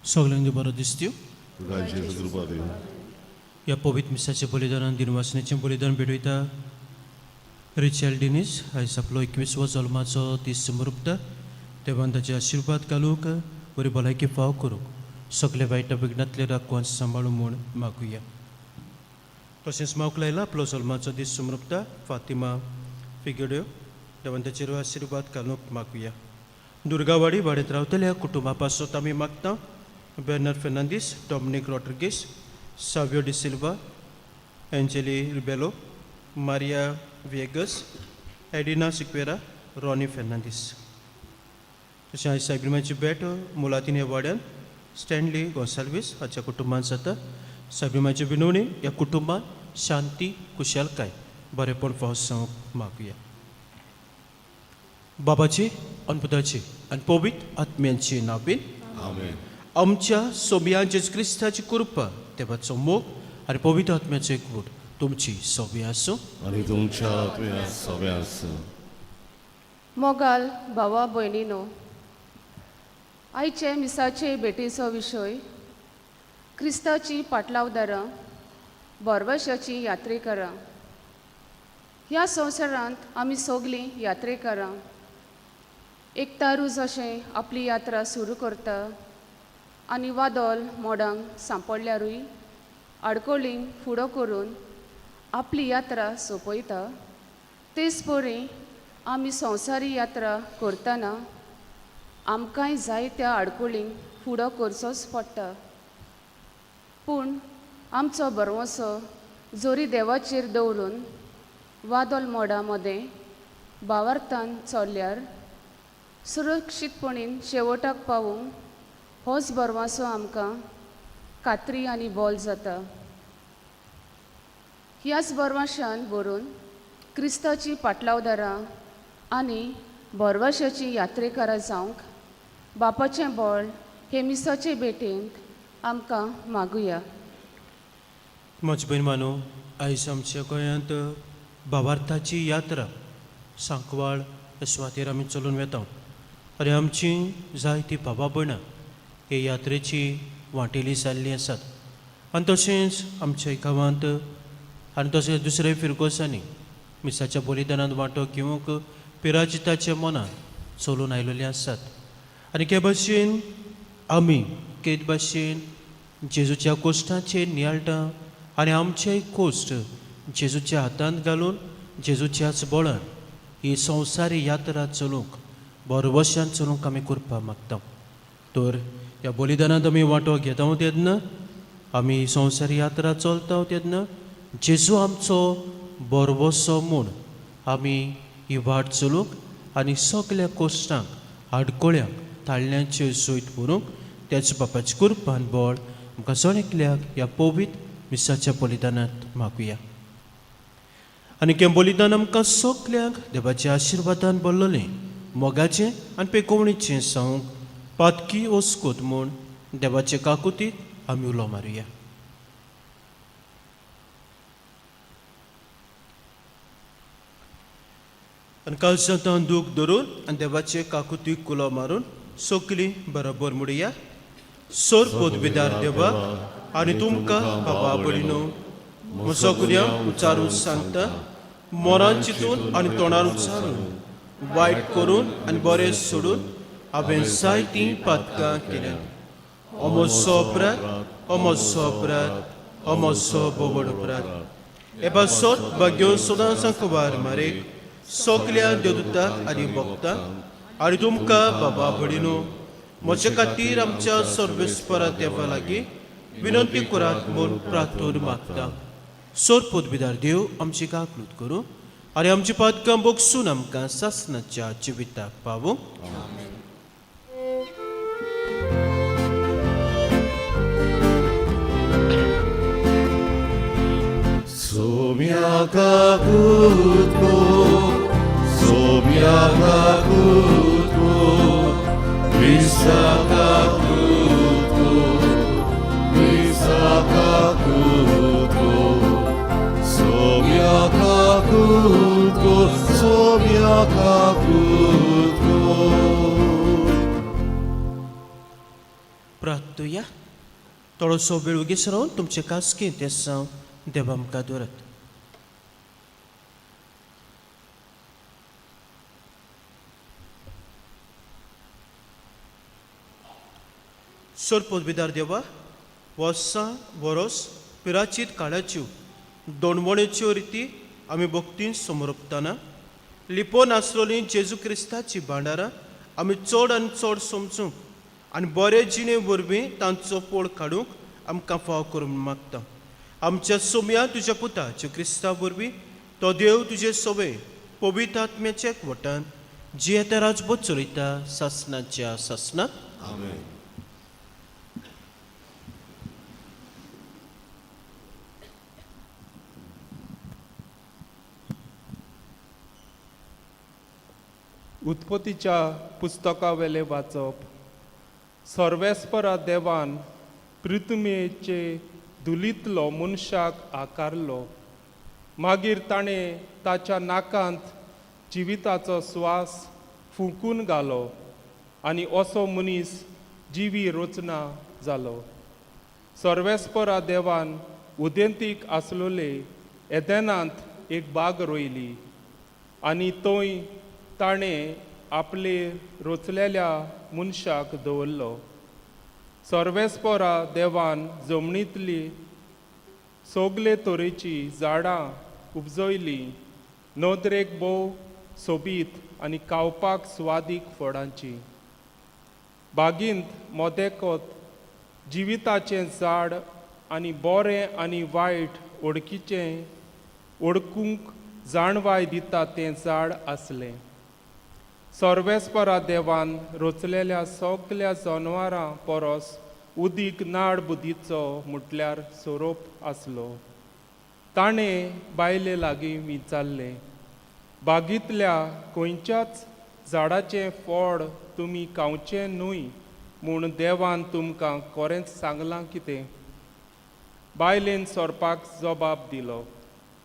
सगल्यांक बरो दिसत्यो. तुका जेजू कृपा दिवं. ह्या पवित्र मिसाचें बलिदान दिनवासनेचें बलिदान भेटयता रिचेल डिनीस आयज आपलो 21वो जल्माचो दीस समर्पता. देवान ताचे आशिर्वाद घालूंक, बरी भलायकी फाव करूंक, सगळे वायट विघ्नांतले राखून सांबाळूं म्हूण मागुया. तशेंच मावक लायला आपलो जल्माचो दीस समर्पता फातिमा फिगेड्यो. देवान ताचेर आशिर्वाद घालूंक मागुया. दुर्गावाडी वाड्यात रावतल्या कुटुंबा पासत आमी मागता Bernard Fernandes, Dominic Rodrigues, Savio D'Silva, Angeli Rebelo, Maria Viegas, Edina Sequeira, Ronnie Fernandes. तशें आयज सायबिमाची भेट मुलातीन ह्या वाड्यान स्टॅनली गोन्साल्वीस हाच्या कुटुंबान जाता. सायबिमाची विनवणी ह्या कुटुंबान शांती, कुशलकाय, बरेपण फावो जावंक मागुया. बाबाची, अनपुताची आनी पवित्र आत्म्यांची नांवीन. आमेन. आमच्या सोबिया जेजू क्रिस्ताची कृपा, देवाचो मोग आनी पवित्र आत्म्याचो एकवट तुमची सोबी आसूं. आनी तुमच्या आत्म्या सोबे आसूं. मोगाल भावा भयणीनो, आयचे मिसाचे भेटीचो विशय क्रिस्ताची पाटलावदारां, बोरवाशाची यात्रेकरां. ह्या संवसारांत आमी सगलीं यात्रेकरां. एक तारू जशें आपली यात्रा सुरू करता आनी वादळ मोडांक सांपडल्यारूय आडकोळींक फुडो करून आपली यात्रा सोंपयता, तेच परी आमी संवसारी यात्रा करतना आमकांय जायत्या आडकुळींक फुडो करचोच पडटा. पूण आमचो भरवंसो जरी देवाचेर दवरून वादळ मोडा मदें भावार्थान चल्ल्यार सुरक्षीतपणीन शेवटाक पावूंक होच भरवंसो आमकां खात्री आनी बोल जाता. ह्याच भरवंशान भरून क्रिस्ताची पाटलावदारां आनी भरवंशाची यात्रेकारां जावंक बापाचें बळ हे मिसाचे भेटेंत आमकां मागुया. म्हजे भयण मानो, आयज आमच्या गोंयांत भावार्थाची यात्रा सांकवाळ ह्या सुवातेर आमी चलून वेता आनी आमची जायतीं भावा भयणां हे यात्रेची वांटेली जाल्लीं आसात. आनी तशेंच आमच्या गांवांत आनी तशेंच दुसऱ्या फिरगोसांनी मिसाच्या बलिदानांत वांटो घेवंक पिराजिताच्या मनान चलून आयलेले आसात. आनी के भाशेन आमी केद भाशेन जेजूच्या कोश्टाचेर नियाळटा आनी आमचेय कोश्ट जेजूच्या हातांत घालून जेजूच्याच बळान ही संवसारी यात्रा चलूंक बरवशान चलूंक आमी करपा मागता. तर ह्या बलिदानांत आमी वांटो घेता तेन्ना, आमी संवसारी यात्रा चलता तेन्ना जेजू आमचो बरवसो म्हूण आमी ही वाट चलूंक आनी सगल्या कोश्टांक, आडकोळ्यांक ताळ्यांचेर जैत व्हरूंक त्याच बापाची कुरपान बळ आमकां जण एकल्याक ह्या पवित्र मिसाच्या बलिदानांत मागुया. आनी हें बलिदान आमकां सगल्यांक देवाच्या आशिर्वादान भरलेलें, मोगाचें आनी पेकोवणीचें जावंक पातकी ओस्कोत म्हूण देवाचे काकुतीक आमी उलो मारुया. आनी कालसांत दूख धरून आनी देवाचे काकुतीक उलो मारून सगलीं बरोबर म्हणुया. सोर पदवीदार देवा, आनी तुमकां बाबा भयणीनो, म्हजो गुन्यांव उच्चारून सांगता. मोरान चिंतून आनी तोंडार उच्चारून, वायट करून आनी बरें सोडून हांवें जायतीं पातकां केल्यात. हो म्हजो अपराध, हो म्हजो अपराध, हो म्हजो बोबड अपराध. हे पासत भाग्यो सदां सांकवार मारेक, सगल्या देवदूताक आनी भक्तांक आनी तुमकां बाबा भयणीनो, म्हजे खातीर आमच्या सर्वेस्परा देवा लागीं विनंती करात म्हूण प्रार्थना मागता. सोर पदवीदार देव आमची काकलूत करूं आनी आमची पातकां बोगसून आमकां सासणाच्या जिविताक पावूं. सोम्या काकुतको, सोम्या काकुतको, क्रिस्ता काकुतको, क्रिस्ता काकुतको, सोम्या काकुतको, सोम्या काकुतको. प्रार्थुया. थोडोसो वेळ वगीच रावन तुमचे कास्की तेसांव देवा मुखार दवरात. सर पदवीदार देवा, वर्सां वरोस पिराचीत काळाच्यो दोणवणेच्यो रिती आमी भक्तीन समर्पताना लिपोन आसलोली जेजू क्रिस्ताची भांडारां आमी चड आनी चड समजूंक आनी बरे जिणे वरवीं तांचो पोळ काडूंक आमकां फाव करून मागता. आमच्या सोम्या तुज्या पुता जेजू क्रिस्ता वरवीं तो देव तुजे सवे पवित्र आत्म्याच्या वटान जियेता राजबोध चलयता सासनाच्या सासनाक. आमेन. उत्पत्तीच्या पुस्तकावेलें वाचप. सर्वेस्परा देवान पृथ्वीचे धुलींतलो मनशाक आकारलो. मागीर ताणें ताच्या नाकांत जिविताचो स्वास फुंकून घालो आनी असो मनीस जिवी रचना जालो. सर्वेस्परा देवान उदेंतीक आसलोले एदेनांत एक बाग रोयली आनी थंय ताणें आपले रोचलेल्या मनशाक दवरलो. सर्वेस्परा देवान जमनींतली सगले तरेची झाडां उपजयलीं, नदरेक भोव सोबीत आनी खावपाक स्वादीक फळांची. बागींत मोदेकोत जिविताचें झाड आनी बरें आनी वायट वळखीचें वळखूंक जाणवाय दिता तें झाड आसलें. सर्वेस्परा देवान रचलेल्या सगल्या जनवरां परस उदीक नाड बुदीचो म्हटल्यार सोरोप आसलो. ताणें बायले लागीं विचारलें, बागींतल्या खंयच्याच झाडाचें फळ तुमी खावचें न्हय म्हूण देवान तुमकां खरेंच सांगलां कितें? बायलेन सोरपाक जबाब दिलो,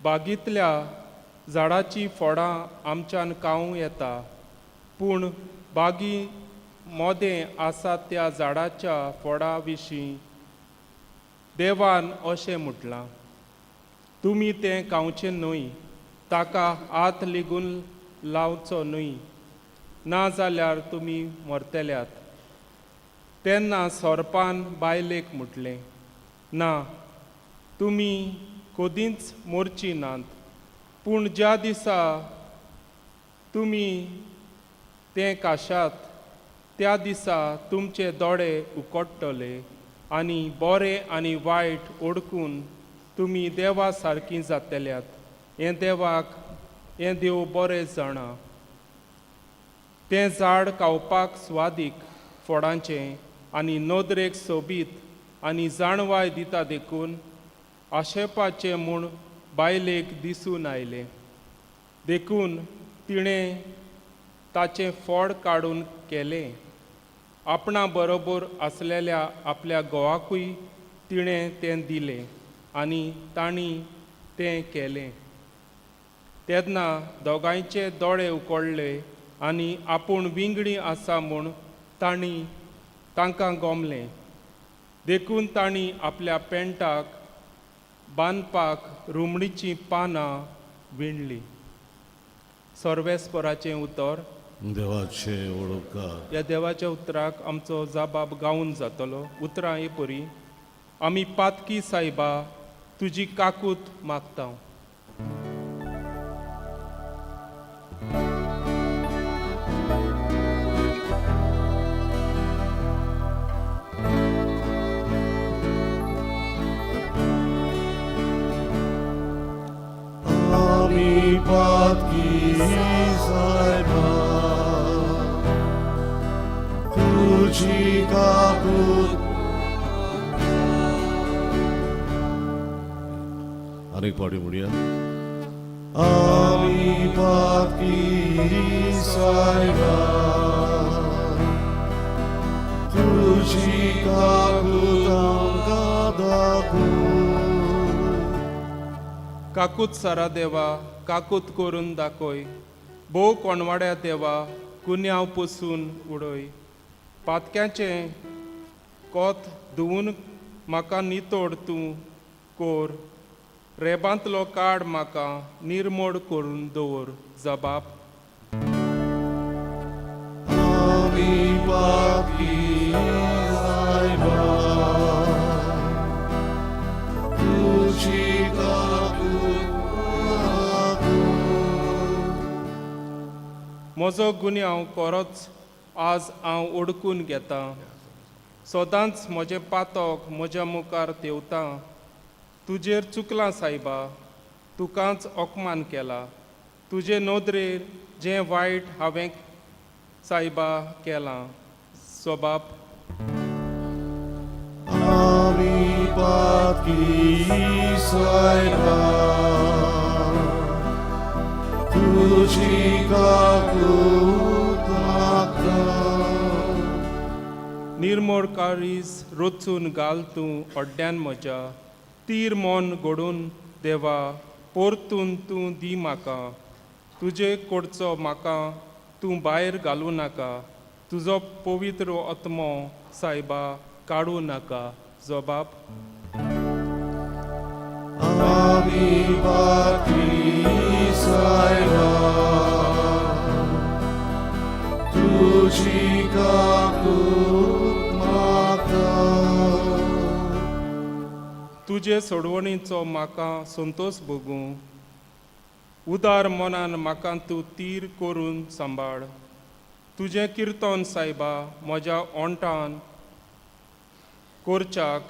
बागींतल्या झाडाचीं फळां आमच्यान खावं येता, पूण बागी मोदें आसा त्या झाडाच्या फळा विशीं देवान अशें म्हटलां, तुमी तें खावचें न्हय, ताका हात लेगून लावचो न्हय, ना जाल्यार तुमी मरतल्यात. तेन्ना सोरपान बायलेक म्हटलें, ना, तुमी कदींच मरची नात, पूण ज्या दिसा तुमी तें काशात त्या दिसा तुमचे दोळे उकडटले आनी बरें आनी वायट ओडकून तुमी देवा सारकीं जातल्यात. हें देवाक हें देव बरें जाणा. तें झाड खावपाक स्वादीक फळांचें आनी नदरेक सोबीत आनी जाणवाय दिता देखून आशेपाचें म्हूण बायलेक दिसून आयलें. देखून तिणें ताचें फळ काडून केलें. आपणा बरोबर आसलेल्या आपल्या घोवाकूय तिणें तें दिलें आनी तांणी तें केलें. तेन्ना दोगांयचे दोळे उकडले आनी आपूण विंगडी आसा म्हूण तांणी तांकां गोमलें. देखून तांणी आपल्या पेंटाक बांदपाक रुमडीचीं पानां विणलीं. सर्वेस्पराचें उतर. देवाचे ओळखा. ह्या देवाच्या उतराक आमचो जाबाब गावन जातलो. उतरां हे परी आमी पातकी सायबा तुजी काकूत मागता. आमी पातकी सायबा तुजी काकूत. आनीक फावटी म्हणया, आमी पातकी सायबा तुजी काकूत आमकां दाखोव. काकूत सारा देवा काकूत करून दाखय, भोव कोणवाड्या देवा गुन्यांव पसून उडय, पातक्याचें कोत धुवून म्हाका नितोड तूं कोर रेबांतलो काड म्हाका निर्मोड करून दवर जबाब. आमी पापी सायबा, तुजी काकूत मागूं. म्हजो गुन्यांव कोरोच आज हांव ओडकून घेतां. सदांच म्हजें पातक म्हज्या मुखार तेवता. तुजेर चुकलां सायबा, तुकाच अपमान केला. तुजे नदरेर जें वायट हांवें सायबा केलां सोबाब. आमी पापी सायबा, तुजी काकूत मागता. निर्मोळ काळीज रचून घाल तूं अड्ड्यान म्हज्या. तीर मन घडून देवा परतून तूं दी म्हाका. तुजे कडचो म्हाका तूं भायर घालूं नाका. तुजो पवित्र आत्मो सायबा काडूं नाका जबाब. आमी पापी सायबा, तुजी काकूत मागता. तुजे सोडवणीचो म्हाका संतोश भोगूं. उदार मनान म्हाका तूं तीर करून सांबाळ. तुजें किर्तन सायबा म्हज्या ओंठान कोरच्याक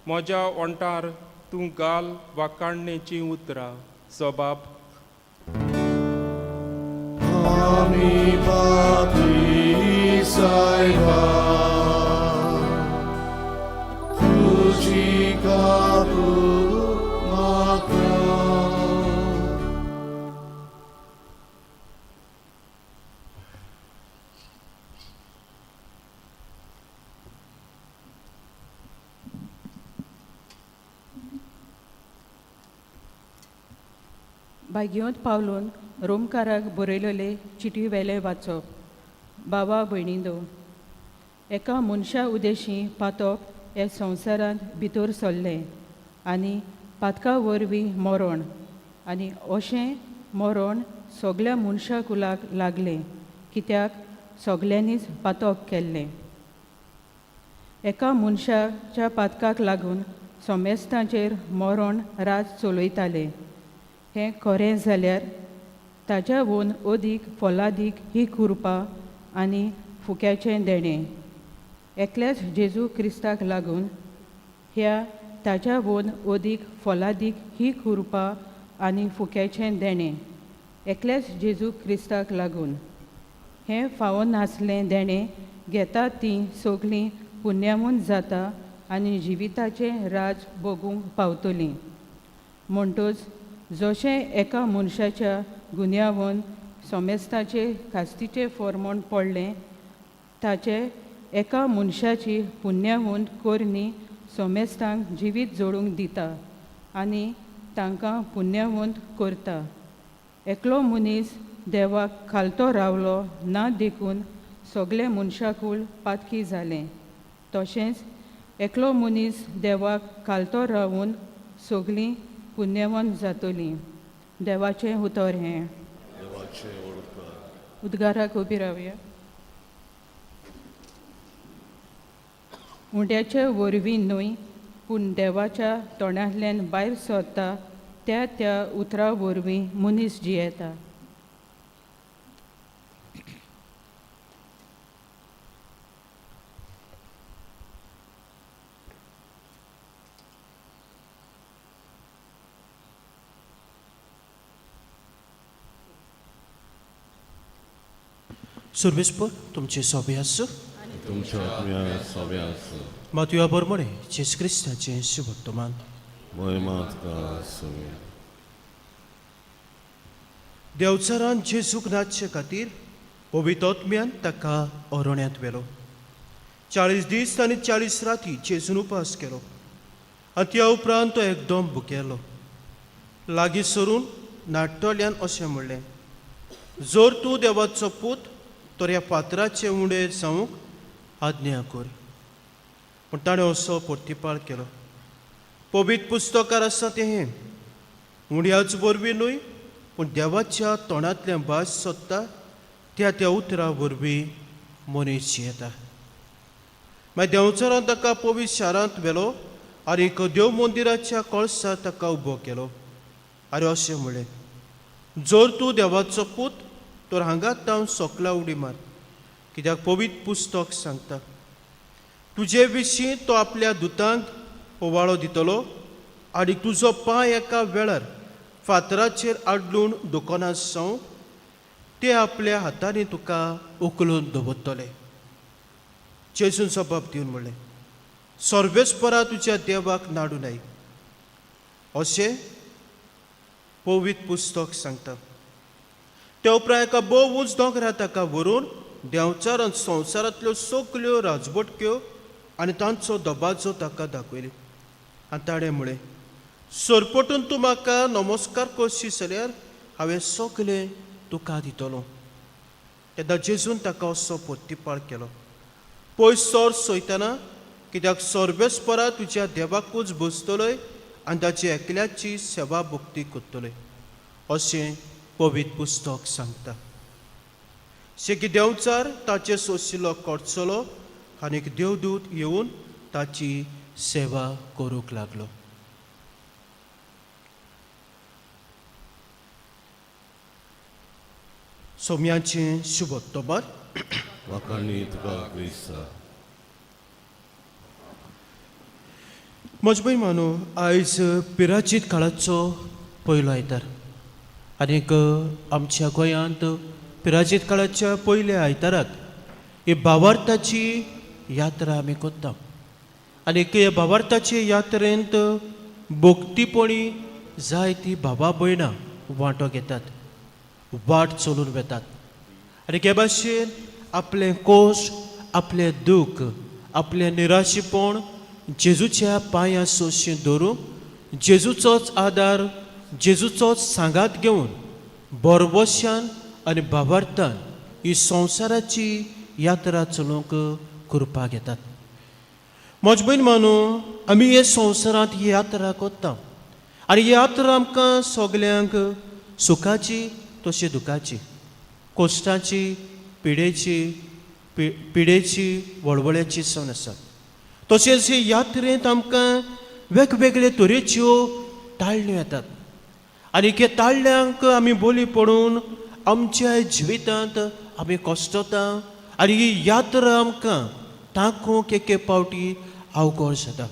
म्हज्या ओंठार तूं घाल वाखाणणेचीं उतरां जबाब. आमी पापी सायबा, तुजी काकूत मागता. भाग्यवंत पावलून रोमकाराक बरयलेले चिटी वेले वाचप. बाबा भयणींदो, एका मनशा उदेशी पातक हे संवसारांत भितर सरलें आनी पातका वरवीं मरण, आनी अशें मरण सगल्या मनशा कुलाक लागलें, कित्याक सगल्यांनीच पातक केल्लें. एका मनशाच्या पातकाक लागून सोमेस्तांचेर मरण राज चलयताले. हें खरें जाल्यार ताज्याहून अदीक फोलादीक ही कृपा आनी फुक्याचें देणें एकल्याच जेजू क्रिस्ताक लागून ह्या ताज्याहून अदीक फोलादीक ही कृपा आनी फुक्याचें देणें एकल्याच जेजू क्रिस्ताक लागून हें फावो नासलें देणें घेता तीं सगलीं पुण्यामून जाता आनी जिविताचें राज भोगूंक पावतलीं. म्हणटच जशें एका मनशाच्या गुन्यांवन सोमेस्ताचे खास्तीचें फॉर्मोण पडलें, ताचे एका मनशाची पुण्याहून करणी सोमेस्तांक जिवीत जोडूंक दिता आनी तांकां पुण्यावंत करता. एकलो मनीस देवाक खालतो रावलो ना देखून सगळे मनशाकूल पातकी जालें, तशेंच एकलो मनीस देवाक खालतो रावून सगळीं पुण्यवंत जातलीं. देवाचें उतर हें. देवाचे ओडकार. उद्गाराक उबी रावया. उंड्याचे वरवीं न्हय, पूण देवाच्या तोंडांतल्यान भायर सरता त्या त्या उतरा वरवीं मनीस जियेता. सुर्वेसपर तुमचे सोबे आसूं. तुमच्या आत्म्या सोबे आसूं. मातयो बरमणे जेस क्रिस्ताचें शुभवर्तमान. महिमा तुका आसूं. देवचारान जेजूक नाचचे खातीर पवितोत्म्यान ताका अरण्यांत व्हेलो. 40 दीस आनी 40 राती जेजून उपास केलो आनी त्या उपरांत तो एकदम भुकेलो. लागीं सरून नाट्टल्यान अशें म्हणलें, जर तूं देवाचो पूत तर ह्या फातराचे उंडे जावंक आज्ञा कर. पूण ताणें असो प्रतिपाळ केलो, पवित्र पुस्तकार आसा तें हें, उणयाच वरवीं न्हय पूण देवाच्या तोंडांतल्यान भास सोदता त्या त्या उतरा वरवीं मनीस जियेता. मागीर देंवचारान ताका पवित्र शारांत व्हेलो आनी एक देव मंदिराच्या कळसार ताका उबो केलो आनी अशें म्हणलें, जर तूं देवाचो पूत तर हांगा तावन सोकला उडी मार, कित्याक पवित्र पुस्तक सांगता तुजे विशीं तो आपल्या दुतांक ओवाळो दितलो आनी तुजो पांय एका वेळार फातराचेर आडलून दुकानां सावन ते आपल्या हातांनी तुका उखलून दवरतले. जेजून जबाब दिवन म्हणलें, सर्वेस्परा तुज्या देवाक नाडू नाय अशें पवित्र पुस्तक सांगता. त्या उपरांत एका भोव उंच दोंगरार ताका व्हरून देंवचारान संवसारांतल्यो सगल्यो राजबटक्यो आनी तांचो दबाजो ताका दाखयलो आनी ताणें म्हणलें, सरपटून तूं म्हाका नमस्कार करशी जाल्यार हांवें सगलें तुका दितलो. तेन्ना जेजून ताका असो प्रतिपाळ केलो, पयस सर सोयतना, कित्याक सर्वेस्परा तुज्या देवाकूच बसतलोय आनी ताची एकल्याची सेवा भक्ती करतलोय अशें पवित्र पुस्तक सांगता. शेकी देंवचार ताचे सोशिल्लो कोटसलो आनी एक देवदूत येवन ताची सेवा करूंक लागलो. सोम्याचें शुभोत्तोबर. वाखाणी तुका क्रिस्ता. म्हज भय मानू, आयज पिराचीत काळाचो पयलो आयतार आनीक आमच्या गोंयांत पिराचीत काळाच्या पयल्या आयताराक ही भावार्थाची यात्रा आमी करता आनीक ह्या भावार्थाचे यात्रेंत भक्तीपणी जायती भावा भयणां वांटो घेतात, वाट चलून वेतात आनी हे भाशेन आपलें कोश, आपलें दूख, आपलें निराशीपण जेजूच्या पांयां सोशी धरून जेजूचोच आदार, जेजूचोच सांगात घेवन बरवश्यान आनी भावार्थान ही संवसाराची यात्रा चलोवंक कृपा घेतात. म्हज भयण मानू, आमी हे संवसारांत ही यात्रा करता आनी ही यात्रा आमकां सगल्यांक सुखाची तशी दुखाची, कश्टाची, पिडेची, पिडेची, वळवळ्याची जावन आसा. तशेंच हे यात्रेंत आमकां वेगवेगळे तरेच्यो ताळण्यो येतात आनी हे ताळण्यांक आमी बोली पडून आमच्या जिवितांत आमी कश्टता आनी ही यात्रा आमकां ताकूंक एक एक पावटी अवघड जाता.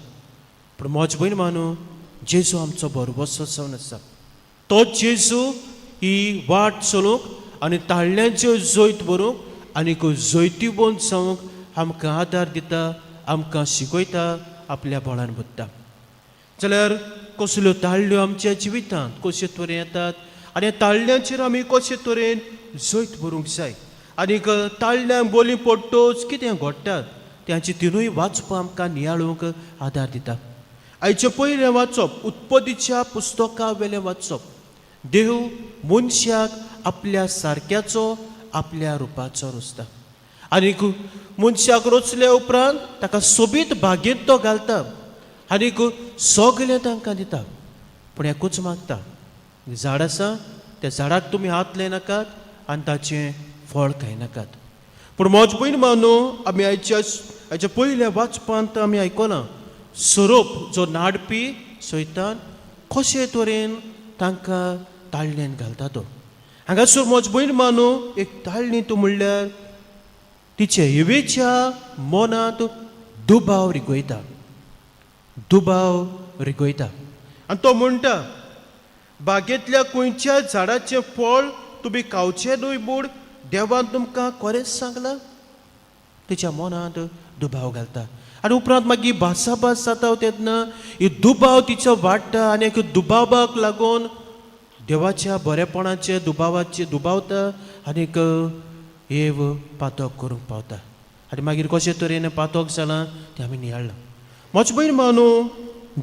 पूण म्हज भयण मानू, जेजू आमचो बरोबरचो जावन आसा. तो जेजू ही वाट चलूंक आनी ताळण्यांच्यो जैत व्हरूंक आनीक जैतिवंत जावंक आमकां आदार दिता, आमकां शिकयता, आपल्या बळान बुदता. जाल्यार कसल्यो ताळ्यो आमच्या जिवितांत कशे तरेन येतात आनी ह्या ताळ्यांचेर आमी कशे तरेन जैत व्हरूंक जाय आनीक ताळ्यांक बोली पडटच कितें घडटात तांची तिनूय वाचपां आमकां नियाळूंक आदार दिता. आयचें पयलें वाचप उत्पत्तीच्या पुस्तका वेलें वाचप. देव मनशाक आपल्या सारक्याचो, आपल्या रुपाचो रचता आनीक मनशाक रचल्या उपरांत ताका सोबीत बागेंत तो घालता आनीक सगलें तांकां दिता. पूण एकूच मागता, झाड आसा त्या झाडाक तुमी हात लायनाकात आनी ताचें फळ खायनाकात. पूण म्हज भयण मानू, आमी आयच्या पयल्या वाचपांत आमी आयकलां सोरोप जो नाडपी सैतान कशे तरेन तांकां ताळणेन घालता तो. हांगासर म्हज भयण मानू, एक ताळणी तूं म्हणल्यार तिचे हिवेच्या मनांत दुबाव रिगयता, दुबाव रिगयता आनी तो म्हणटा, बागेंतल्या खंयच्या झाडाचें फळ तुमी खावचें न्हय म्हूण देवान तुमकां खरेंच सांगलां. तिच्या मनांत दुबाव घालता आनी उपरांत मागीर भासाभास जाता तेन्ना ही दुबाव तिचो वाडटा आनी एक दुबावाक लागून देवाच्या बरेपणाचे दुबावाचे दुबावता आनीक एव पातक करूंक पावता आनी मागीर कशे तरेन पातक जालां तें आमी नियाळ्ळां. म्हज भयण मानू,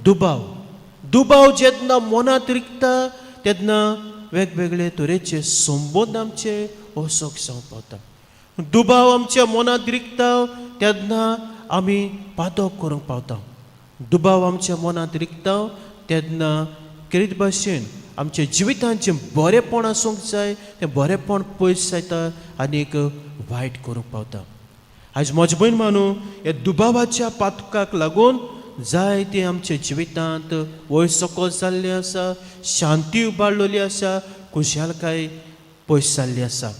दुबाव दुबाव जेन्ना मनांत रिगता तेन्ना वेगवेगळे तरेचे संबंद आमचे असोक जावंक पावता. दुबाव आमच्या मनांत रिगता तेन्ना आमी पातक करूंक पावता. दुबाव आमच्या मनांत रिगता तेन्ना केरीत भाशेन आमच्या जिवितांत जें बरेंपण आसूंक जाय तें बरेंपण पयस जाता आनी एक वायट करूंक पावता. आयज म्हजे भयण मानू ह्या दुबावाच्या पातकाक लागून जायते आमच्या जिवितांत वयर सकल जाल्लें आसा, शांती उबारलेली आसा, खुशालकाय पयस जाल्ली आसा.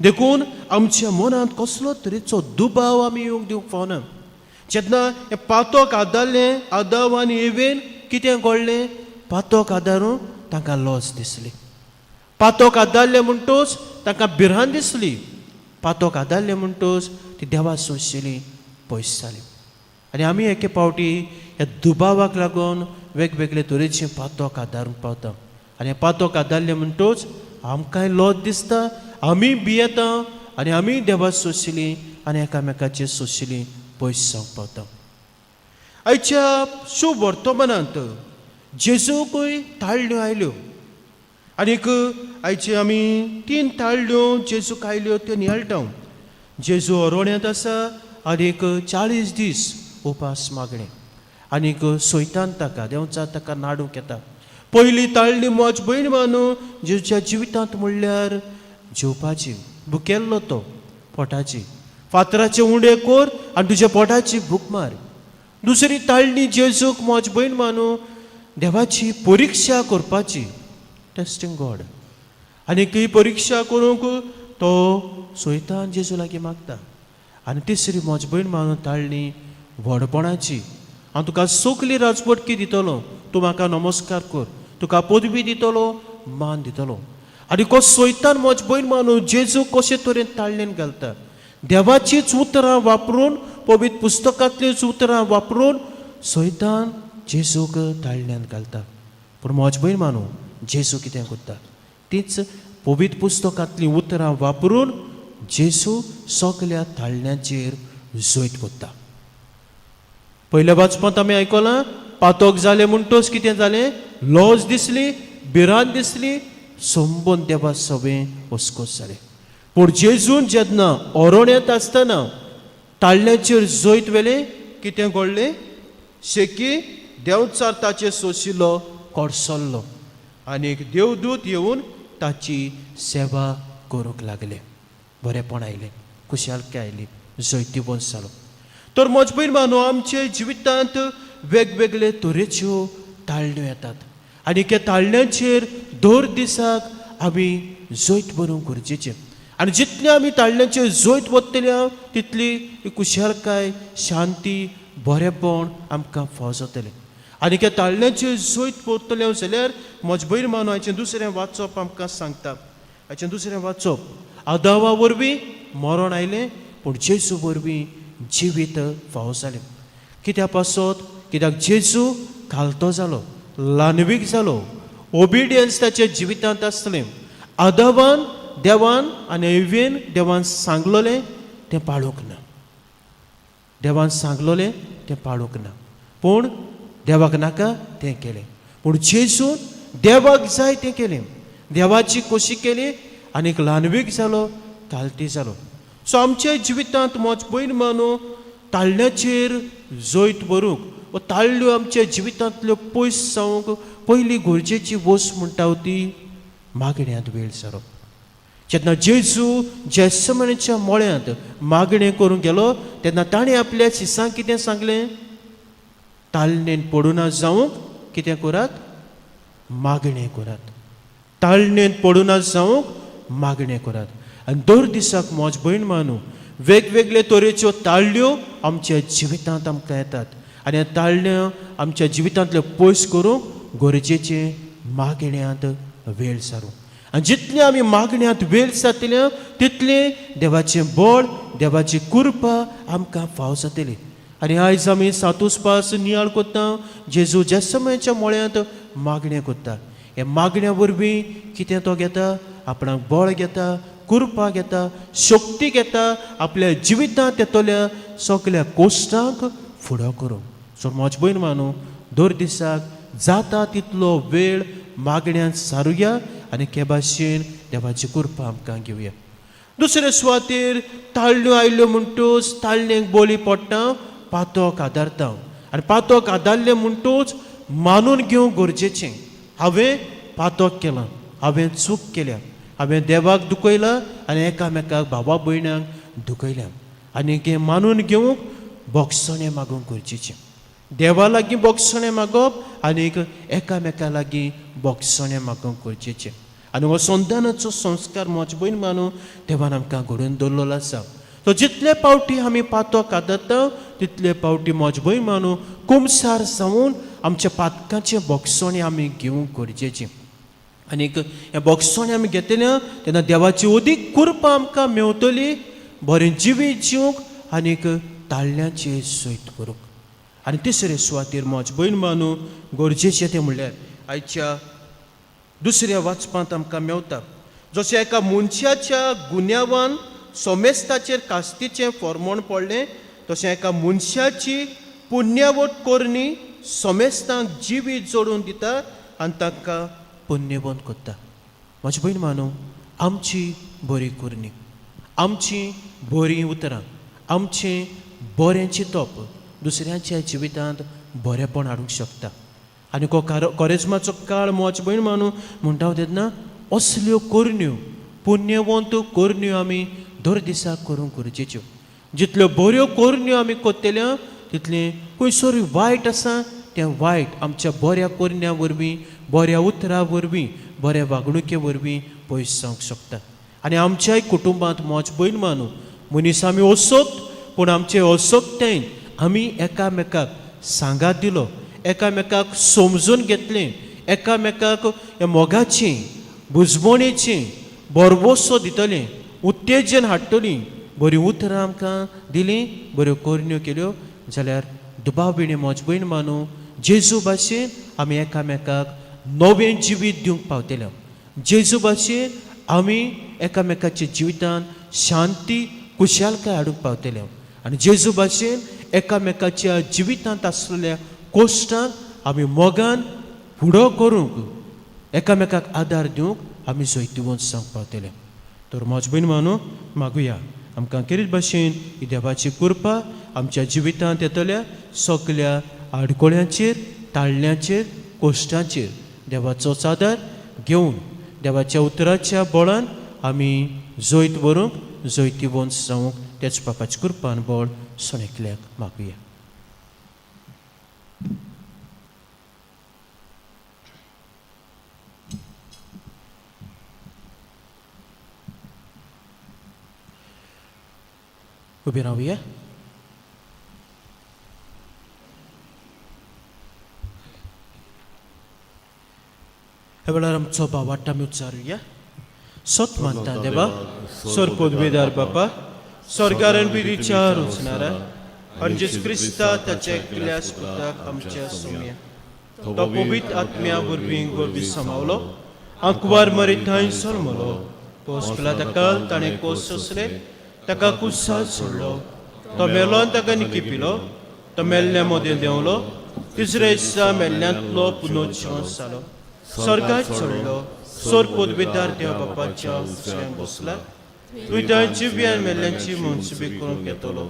देखून आमच्या मनांत कसलो तरेचो दुबाव आमी येवंक दिवंक फावना. जेन्ना हें पातक आदारलें आदाव आनी एवेन कितें घडलें? पातक आदारून तांकां लज दिसली. पातक आदारलें म्हणटच तांकां भिरांत दिसली. पातक आदारलें म्हणटच ती देवा सोंशिली पयस जाली. आनी आमी एके फावटी ह्या दुबावाक लागून वेगवेगळे तरेचे पातक आदारूंक पावता. आनी हें पातक आदारलें म्हणटच आमकांय लज दिसता, आमी भियेता आनी आमी देवा सोंशिली आनी एकामेकाचे सोंशिली पयस जावंक पावता. आयच्या शुभ वर्तमानांत जेजूकूय ताळ्यो आयल्यो आनीक आयचे आमी 3 ताळ्यो जेजूक आयल्यो त्यो नियाळटा. जेजू अरवण्यांत आसा आनीक 40 दीस उपास मागणे आनीक सोयतान ताका देंवचार ताका नाडूंक येता. पयली ताळ्ळी म्हज भयण मानू जेजूच्या जिवितांत म्हणल्यार जेवपाची, भुकेल्लो तो पोटाची, फातराचे उंडे कोर आनी तुज्या पोटाची भूक मार. दुसरी ताळणी जेजूक म्हज भयण मानू देवाची परिक्षा करपाची, टेस्टींग गॉड. आनीक ही परिक्षा करूंक तो सोयतान जेजू लागीं मागता. आनी तिसरी म्हज भयण मानू ताळणी व्हडपणाची, हांव तुका सगली राजवटकी दितलो, तूं म्हाका नमस्कार कर, तुका पदवी दितलो, मान दितलो. आनी को सोयतान म्हज भयण मानू जेजू कशे तरेन ताळणेन घालता, देवाचीच उतरां वापरून, पवित्र पुस्तकांतलीच उतरां वापरून सोयतान जेजूक ताळण्यान घालता. पूण म्हज भयण मानू जेजू कितें करता, तीच पवित्र पुस्तकांतलीं उतरां वापरून जेजू सगल्या ताळण्याचेर जैत करता. पयल्या वाचपांत आमी आयकलां पातक जालें म्हणटच कितें जालें? लज दिसली, भिरांत दिसली, संबंद देवा सवें वस्कोस जालें. पूण जेजून जेन्ना अरण्यांत आसतना ताळण्याचेर जैत व्हेलें, कितें घडलें? शेकी देंवचार ताचेर सोंशिल्लो कडसल्लो आनी एक देवदूत येवन ताची सेवा करूंक लागले. बरेंपण आयलें, खुशालकाय आयली, जैतिवंत जालो. तर म्हज भयण मानू आमच्या जिवितांत वेगवेगळे तरेच्यो ताळण्यो येतात आनी त्या ताळण्यांचेर दर दिसाक आमी जैत बरोवंक गरजेचें. आनी जितलें आमी ताळण्यांचेर जैत वतले तितली खुशालकाय, शांती, बरेंपण आमकां फावो जातलें. आनी त्या ताळण्याचेर जैत वतले जाल्यार म्हज भयण मानू हाचें दुसरें वाचप आमकां सांगता. हाचें दुसरें वाचप, आदावा वरवीं मरण आयलें पूण जेजू वरवीं जिवीत फावो जालें. कित्या पासत? कित्याक जेजू खालतो जालो, ल्हानवीक जालो, ओबिडियन्स ताच्या जिवितांत आसलें. आदावान देवान आनी एवेन देवान सांगलोलें तें पाळूंक ना, देवान सांगलोलें तें पाळूंक ना, पूण देवाक नाका तें केलें. पूण जेजून देवाक जाय तें केलें, देवाची खोशी केली आनीक ल्हानवीक जालो, कालती जालो. सो आमच्या जिवितांत म्हज भयण मानू ताळण्याचेर जैत व्हरूंक वा ताळ्यो आमच्या जिवितांतल्यो पयस जावंक पयली गरजेची वस्त म्हणटा ती मागण्यांत वेळ सारप. जेन्ना जेजू जेसमणीच्या मळ्यांत मागणें करूंक गेलो तेन्ना ताणें आपल्या शिसांक कितें सांगलें? ताळणेन पडुना जावंक कितें करात? मागणें करात. ताळणेन पडुना जावंक मागणें करात. आनी दर दिसाक म्हज भयण मानू वेगवेगळे तरेच्यो ताळ्यो आमच्या जिवितांत आमकां येतात आनी ह्या ताळण्यो आमच्या जिवितांतल्यो पयस करूंक गरजेचें मागण्यांत वेळ सारूं. आनी जितलें आमी मागण्यांत वेळ जातले तितलें देवाचें बळ, देवाची कृपा आमकां फाव जातली. आनी आयज आमी सातूस पास नियाळ करता, जेजू जेसमयाच्या मळ्यांत मागणें करता. ह्या मागण्या वरवीं कितें तो घेता? आपणाक बळ घेता, कृपा घेता, शक्ती घेता आपल्या जिवितांत येतल्या सगल्या कोश्टांक फुडो करूंक. सो म्हज भयण मानू दर दिसाक जाता तितलो वेळ मागण्यांत सारुया आनी के भाशेन देवाची कृपा आमकां घेवया. दुसरे सुवातेर ताळण्यो आयल्यो म्हणटच ताळणेक बोली पडटा, पातोक आदारता आनी पातोक आदारलें म्हणटूच मानून घेवंक गरजेचें. हांवें पातोक केलां, हांवें चूक केल्या, हांवें देवाक दुखयलां आनी एकामेकाक भावा भयणांक दुखयल्या आनी हें मानून घेवंक बोगसणें मागूंक गरजेचें. देवा लागीं बोगसणें मागप आनी एकामेका लागीं बोगसणें मागूंक गरजेचें. आनी हो संतानाचो संस्कार म्हज भयण मानू देवान आमकां घडोवन दवरलेलो आसा. तो जितले पावटी आमी पातोक आदरता तितले पावटी म्हज भयण मानू कुमसार जावन आमच्या पातकाचें बोगसणें आमी घेवंक गरजेचें. आनीक हें बोगसणें आमी घेतलें तेन्ना देवाची अदीक कृपा आमकां मेवतली बरें जिवीत जिवंक आनीक ताळ्यांचेर सयत करूंक. आनी तिसरे सुवातेर म्हज भयण मानू गरजेचें तें म्हणल्यार आयच्या दुसऱ्या वाचपांत आमकां मेवता जशें एका मनशाच्या गुन्यांवान सोमेस्ताचेर कास्तीचें फॉर्मोण पडलें तशें एका मनशाची पुण्यवट करणी सोमेस्तांक जिवीत जोडून दिता आनी तांकां पुण्यवंत करता. म्हजी भयण मानू आमची बरी करणी, आमची बरीं उतरां, आमचें बरें चिंतप दुसऱ्यांच्या जिवितांत बरेंपण हाडूंक शकता. आनी कोरेज्माचो काळ म्हज भयण मानू म्हणटा तेन्ना असल्यो करण्यो पुण्यवंत करण्यो आमी दर दिसा करूंक गरजेच्यो. जितल्यो बऱ्यो करण्यो आमी करतल्यो तितलें खंयसर वायट आसा तें वायट आमच्या बऱ्या करण्या वरवीं, बऱ्या उतरां वरवीं, बऱ्या वागणुके वरवीं पयस जावंक शकता. आनी आमच्याय कुटुंबांत म्हज भयण मानू मनीस आमी असोक्त पूण आमचे असोक्तायेन आमी एकामेकाक सांगात दिलो, एकामेकाक समजून घेतलें, एकामेकाक ह्या मोगाचें बुजवणेचें भरवसो दितलें, उत्तेजन हाडटलीं, बरीं उतरां आमकां दिलीं, बऱ्यो करण्यो केल्यो जाल्यार दुबाव विणें म्हज भयण मानू जेजू भाशेन आमी एकामेकाक नवें जिवीत दिवंक पावतले. जेजू भाशेन आमी एकामेकाच्या जिवितांत शांती खुशालकाय हाडूंक पावतले आनी जेजू भाशेन एकामेकाच्या जिवितांत आसलेल्या कोश्टांक आमी मोगान फुडो करूंक एकामेकाक आदार दिवंक आमी जैतिवंत जावंक पावतले. तर म्हज भयण मानू मागुया आमकां खेरीत भाशेन ही देवाची कृपा आमच्या जिवितांत येतल्या सगल्या आडकोळ्यांचेर, ताळ्यांचेर, कोश्टांचेर देवाचोच आदार घेवन देवाच्या उतराच्या बळान आमी जैत व्हरूंक जैतिवंत जावंक तेच बापाची कृपान बळ सणेकल्याक मागुया. उबी रावया. ह्या वेळार आमचो भावार्थ आमी उच्चारुया. सत मानता देवा, सर पदवेदार बापा, स्वर्गार बिरीच्या रचणारा आनी जेजू क्रिस्ता ताच्या एकल्या पुताक आमच्या सोम्या तो पवित्र आत्म्या वरवीं गोरवी समावलो, आंकवार मरी थंय सोलमलो, पोस ताका ताणें कोस सोंसले, ताका कुसाल सोडलो, तो मेलो आनी ताका निकिपिलो, तो मेल्ल्या मदें देंवलो, तिसरे दिसा मेल्ल्यांतलो पुनोज्जीवन जालो, स्वर्गात चडलो, सोर पदवेदार देव बापाच्या उजव्यान बसला, तुज्या जिव्यान मेल्ल्यांची मनसुबी करूंक येतलो.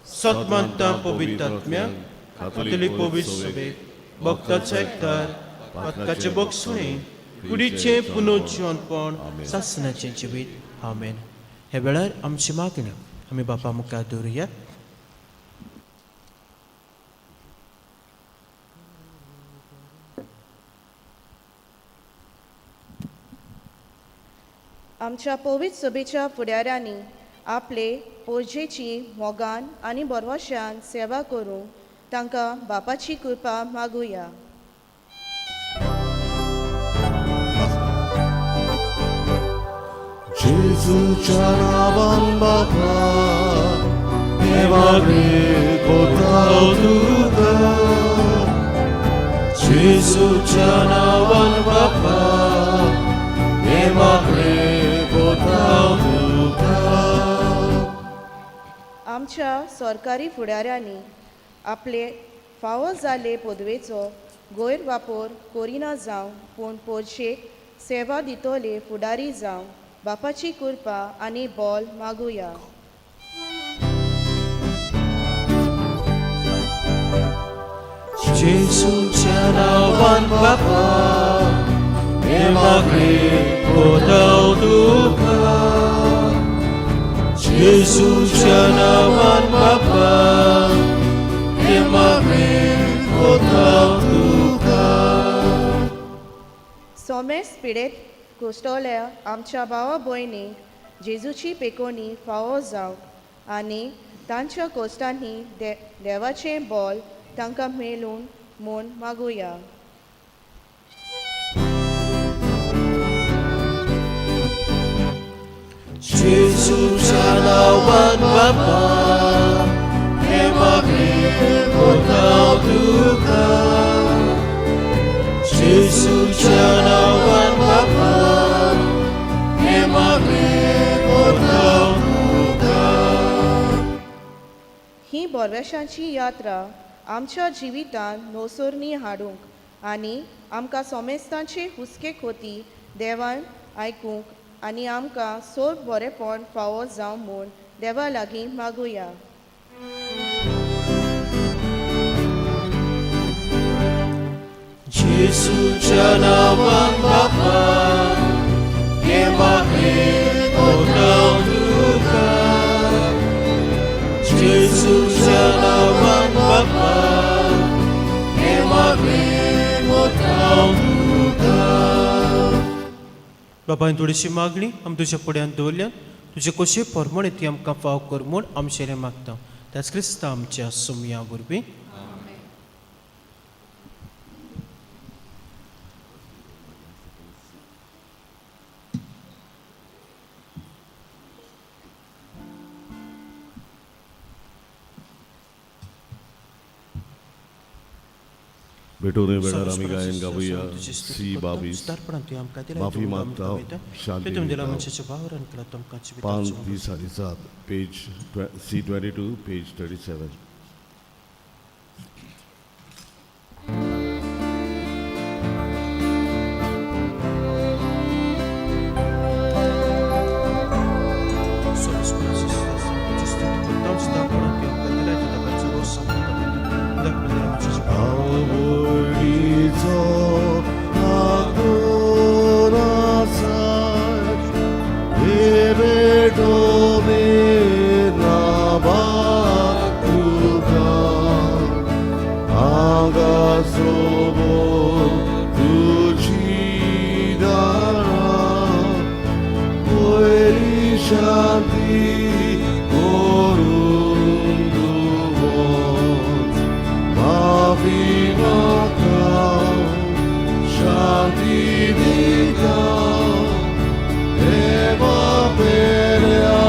सत मानता पवित्र आत्म्या, कातोलीक पवित्र सभेक, भक्ताचो एकदार, पातकाचें बक्षणें, कुडीचें पुनोज्जीवनपण, सासणाचें जिवीत. आमेन. ह्या वेळार आमची मागण्यो आमी बापा मुखार दवरुया. आमच्या पवित्र सभेच्या फुडाऱ्यांनी आपले पोरजेची मोगान आनी बरवशान सेवा करूंक तांकां बापाची कृपा मागुया. जेजूच्या नांवान बापा, देवा कोताव तुका. जेजूच्या नांवान बापा, देवा कोताव तुका. आमच्या सरकारी फुडाऱ्यांनी आपले फावो जाल्ले पदवेचो गैरवापर करिना जावं पूण पोरशेक सेवा दितले फुडारी जावं बापाची कृपा आनी बोल मागुया. जेजूच्या नांवान बापा हें मागणें कोताव तुका. जेजूच्या नांवान बापा हें मागणें कोताव तुका. सोमेस पिडेत कोश्टोल्या आमच्या भावा भयणींक जेजूची पेकोणी फावो जावंक आनी तांच्या कोश्टांनी देवाचें बोल तांकां मेळून म्हूण मागुया. जेजूच्या नांवान बापा हें मागणें कोताव तुका. जेजूच्या नांवान बापा हें मागणें कोताव तुका. ही बोरवेशांची यात्रा आमच्या जिवितांत नोसरणी हाडूंक आनी आमकां सोमेस्तांचे हुस्के खोती देवान आयकूंक आनी आमकां सोब बरेपण फावो जावं म्हूण देवा लागीं मागुया. जेजूच्या नांवान बापा हें मागणें कोताव तुका. जेजूच्या नांवान बापा हें मागणें कोताव तुका. बापायन थोडीशी मागणी आमी तुज्या फुड्यान दवरल्यान तुजे कशे परमणे ती आमकां फाव कर म्हूण आमचें मागता त्याच क्रिस्ता आमच्या सुमया वरवीं. भेटून वेळार आमी गायन गावया सी 22 माफी मागता शांती दिता. पान 30 आनी 7 पेज सी 22 पेज 37. आवडीचो आदर आसाय, हे भेटो नांवाक तुका. आंगा सोबोर तुजी दारां, पयली शांती करून दवर. माफी मागता शांती दिता, देवा पेल्या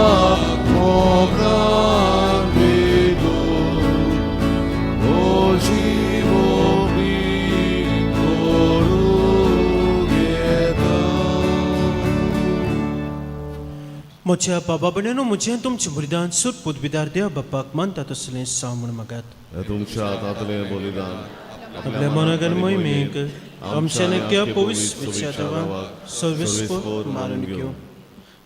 मोगान बेगोन म्हजी मोगी करूं घेता. म्हज्या बाबा भयणीनो म्हजें तुमचें बलिदान सुट पुदविदार देव बापाक मानता तसलें साव म्हूण मागात. तुमच्या हातांतलें बलिदान आपल्या मनाक आनी मोहिमेक आमच्या नक्या पवित्र देवाक सर्वेस्पर मारून घेवं.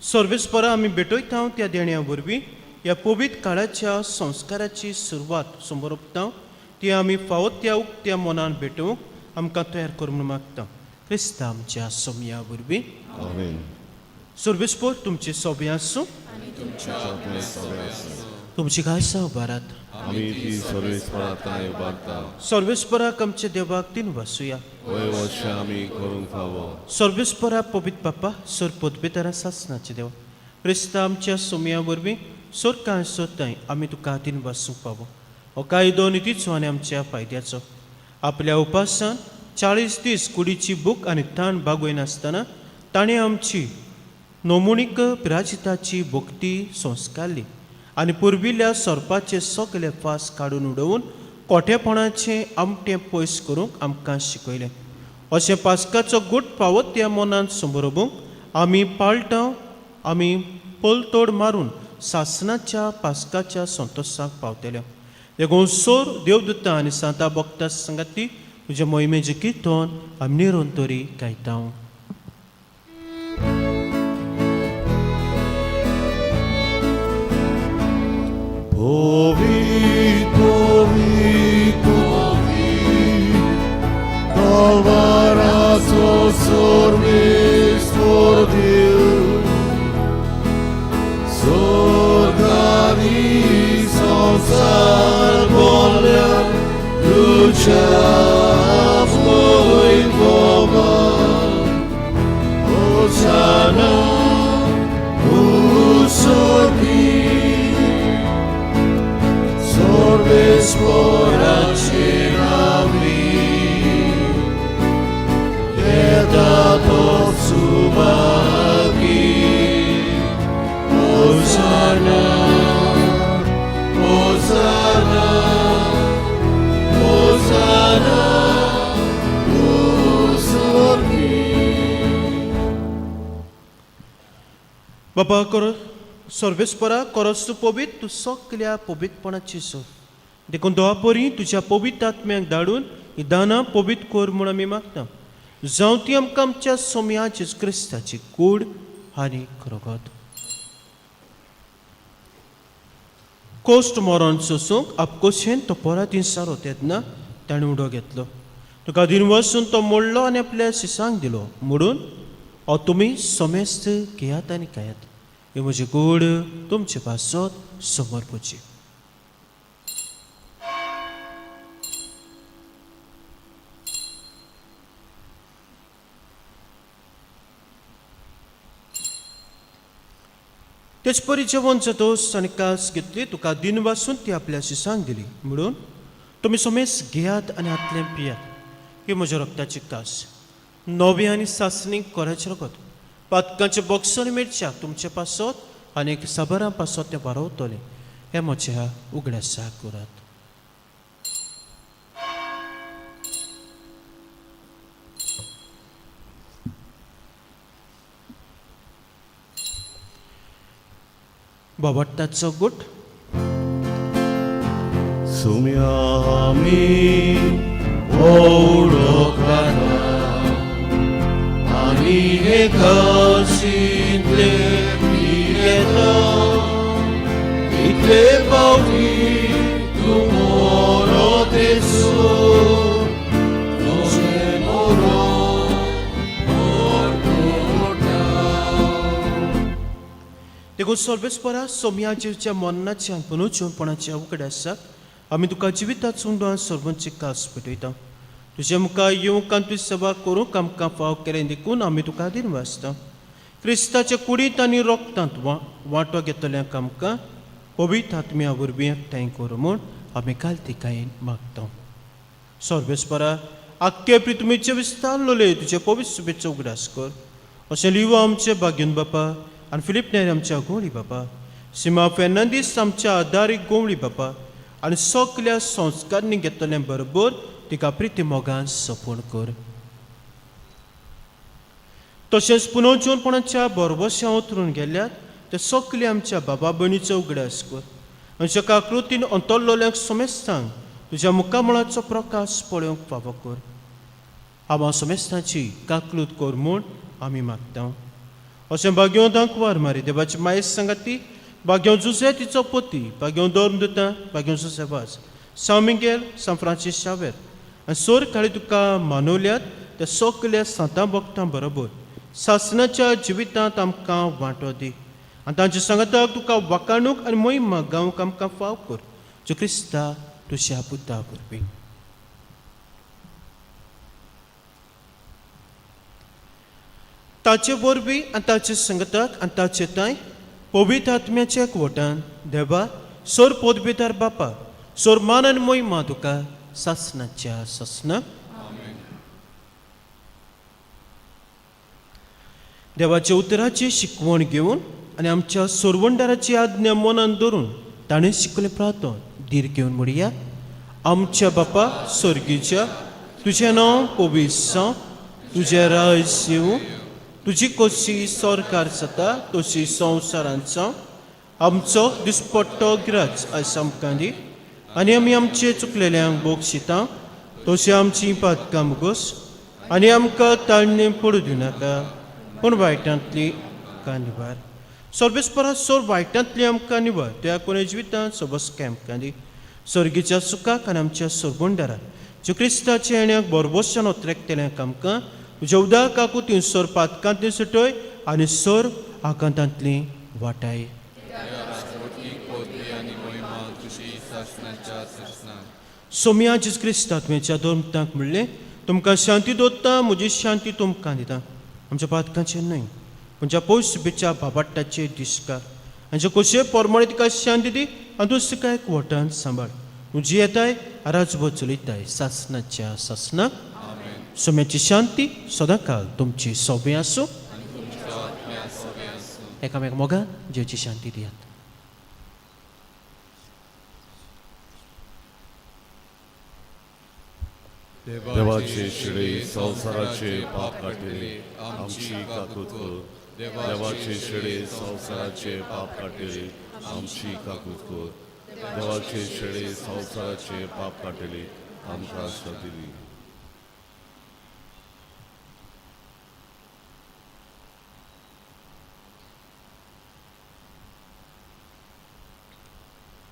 सर्वेस्परा आमी भेटयता त्या देण्या वरवीं ह्या पवित्र काळाच्या संस्काराची सुरवात समोरपता ती आमी फावो त्या उक्त्या मनान भेटोवंक आमकां तयार कर म्हूण मागता क्रिस्ता आमच्या सोमया वरवीं. आमेन. सर्वेस्पर तुमचे सोबे आसूं. तुमची खासा उबारात. आमी ती सर्वेस्परा तांय उबारता. सर्वेस्पराक आमच्या देवाक तीन वासुया. वय वर्षां आमी करूंक फावो. सर्वेस्परा पवित्र बापा सर पदवेतारा सासनाचे देवा क्रिस्ता आमच्या सोमया वरवीं सोर कांय सोदताय आमी तुका तीन वासूंक पावो. हो कायदो नितीचो आनी आमच्या फायद्याचो. आपल्या उपासान 40 दीस कुडीची भूक आनी ताण बागयनासतना ताणें आमची नमुणीक पिराजिताची भक्ती संस्कारली आनी पुर्विल्ल्या सोरपाचे सगळे फास काडून उडोवन कोठेपणाचें आमटें पयस करूंक आमकां शिकयलें. अशें पास्काचो गूट पावत त्या मनान समरोबूंक आमी पाळटां आमी पलतोड मारून सासनाच्या पास्काच्या संतोशाक पावतले. देखून सोर देवदूता आनी सांता भक्ता संगाती तुज्या मोहिमेचें किर्तन आमी निरोन तरी गायता. पवित्र पवित्र संवसार बोल्या तुज्या वैभवान. Hosanna, उसोर्गी, सर्वेस्पराचे नामी, येता तो सुभागी. Hosanna, Hosanna, Hosanna, उसोर्गी. बाबा कर सर्वेस्परा करस तूं पवित्र, तूं सगल्या पवित्रपणाची सोद. देखून दोवा परी तुज्या पवित्र आत्म्याक धाडून ही दानां पवित्र कर म्हूण आमी मागता, जावं ती आमकां आमच्या सोम्या जेजू क्रिस्ताची कूड आनी रगत. कोश्ट मरण सोसूंक आपकोशेन तो परत सारो तेन्ना ताणें उडो घेतलो. तुका दिन वसून तो मोडलो आनी आपल्या शिसांक दिलो म्हणून, हो तुमी समेस्त घेयात आनी खायात. ही म्हजी कूड तुमचे पासत समर्पची. तेच परी जेवण जातोस आनी कास घेतली, तुका दिन वासून ती आपल्या शिसांक दिली म्हणून, तुमी समेस घेयात आनी हातलें पियात. ही म्हज्या रक्ताची कास, नवी आनी सासणी कोराचें रगत. पातकांचे बॉक्स आनी मिरच्याक तुमचे पासत आनी एक साबारां पासत तें वारवतलें. हें म्हज्या उगडासाक करात. बाबट्टाचो गुट. सुम्यामी ओळखता आनी हे काशींतले पियेता, इतले पावटी तूं मोरो तेसो, तुजें मोरो मोरतोटा. देखून सर्वेस्परा सोम्या जिवच्या मरणाच्या पुनर्जीवनपणाच्या उगडासाक आमी तुका जिविताचो उंडो सर्वांची कास पेटयता. तुजे मुखार येवंक आनी तुजी सेवा करूंक आमकां फाव केलें देखून आमी तुका धीर वाचता. क्रिस्ताच्या कुडींत आनी रोगतांत वांटो घेतल्यांक आमकां पवित्र आत्म्या वरवीं एकठांय करूं म्हूण आमी कालतिकायेन मागता. सर्वेस्परा, आख्खे पृथ्वीचे विस्तारलोले तुजे पवित्र सुबेचो उगडास कर. अशें लिवो आमचे भाग्यून बापा आनी फिलीप नेर आमच्या गोवळी बापा, सीमा फेर्नांदीस आमच्या आदारीक गोवळी बापा आनी सगल्या संस्कारणी घेतल्या बरोबर तिका प्रिती मोगान सपण कर. तशेंच पुनर्जीवनपणाच्या बरबश्या उतरून गेल्यात ते सगळे आमच्या बाबा भयणीचो उगडास कर. आमच्या काकृतीन अंतरलोल्यांक समेस्तांक तुज्या मुखामळाचो प्रकाश पळोवंक फावो कर. आमा समेस्तांची काकलूत कर म्हूण आमी मागता. अशें भाग्यों दांकवार मारी देवाची मायेस सांगाती, भाग्यों जुजे तिचो पती, भाग्यों धर्म दिता, भाग्यों जुजे वाज, सांव मिगेल, सांव फ्रांसीस शावेर आनी सोर काळी तुका मानवल्यात त्या सगल्या सांतां भक्तां बरोबर सासणाच्या जिवितांत आमकां वांटो दी आनी तांच्या सांगाताक तुका वाकाणूक आनी मोहिमा गावंक आमकां फाव कर, जो क्रिस्ता तुज्या पुता वरवीं. ताचे वरवीं आनी ताचे संगताक आनी ताचे तांय पवित्र आत्म्याच्या एकवटान देवा सोर पोदबेदार बापा, सोर मान आनी मोहिमा तुका सासणाच्या सासना. देवाच्या उतराची शिकवण घेवन आनी आमच्या सोरवंडाराची आज्ञा मनान धरून ताणें शिकलें प्रार्थन धीर घेवन म्हणया. आमच्या बापा सर्गीच्या, तुजें नांव पवित्र जावं, तुजें राज येवं, तुजी कशी सरकार जाता तशी संवसारांत जावं. आमचो दिसपट्टो गिराज आयज आमकां दी आनी आमी आमचे चुकलेल्यांक बोगशिता तशी आमची पातकां मुगोस आनी आमकां ताळणे पडूं दिवनाका, पूण वायटांतली आमकां निवार. सर्वेस्परा सोर वायटांतली आमकां निवार. त्या कोणे जिवितांत सबस आमकां दी. सर्गीच्या सुखाक आनी आमच्या सोरबंडाराक ज्यो क्रिस्ताच्या येण्याक बरबोसान ओत्रेकतेल्यांक आमकां तुज्या उदक काकूती सोर पातकांतली सुटय आनी सोर आकांतांतली वाटाय. मोहिमा तुजी सासणाच्या सासणाक. सोमया जेजू क्रिस्ता तुवें दोन म्हणलें, तुमकां शांती दोत्ता, म्हजी शांती तुमकां दिता. आमच्या पातकांचेर न्हय, म्हज्या पयस बिच्या बाबाट्टाचे दिसकार हांचे कशे पोरमाणे तिका शांती दी आनी तूं तिका एक वटान सांबाळ. तूं जी येताय राजभर चलयताय सासणाच्या सासणाक. सोम्याची शांती सदांकाल तुमची सोबें आसूं. एकामेक मोगान जेवची शांती दियात. देवाचे शिडे संवसाराचे पाप काडटले, आमची काकूत कर. देवाचे शिडे संवसाराचे पाप काडटले, आमची काकूत कर. देवाचे शिडे संवसाराचे पाप काडटले, आमकां शांती दी.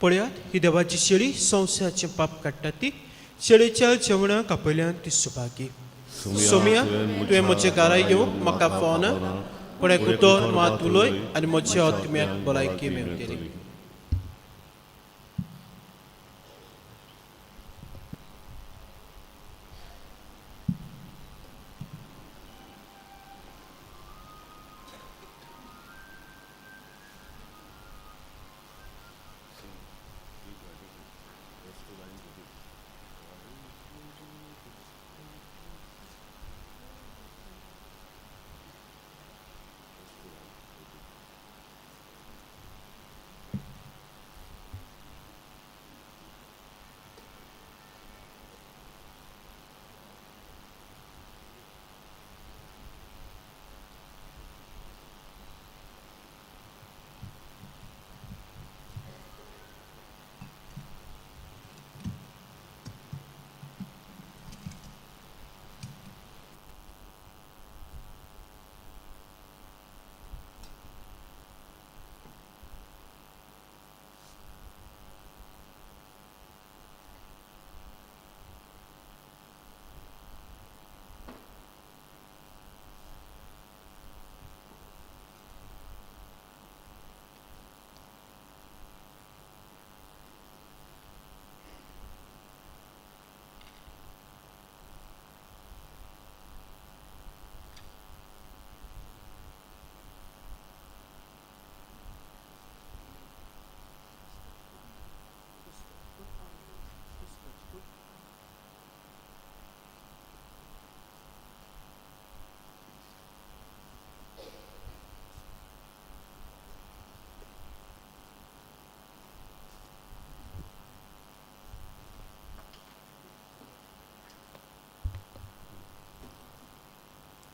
पळयात ही देवाची शेळी संवसाराचें पाप काडटा ती शेळीच्या जेवणाक आपयल्यान ती सुभागी. सोम्या, तुवें म्हज्या घरा येवंक म्हाका फावना, पूण एक उतर मात उलय आनी म्हज्या आत्म्याक भलायकी मेळटली.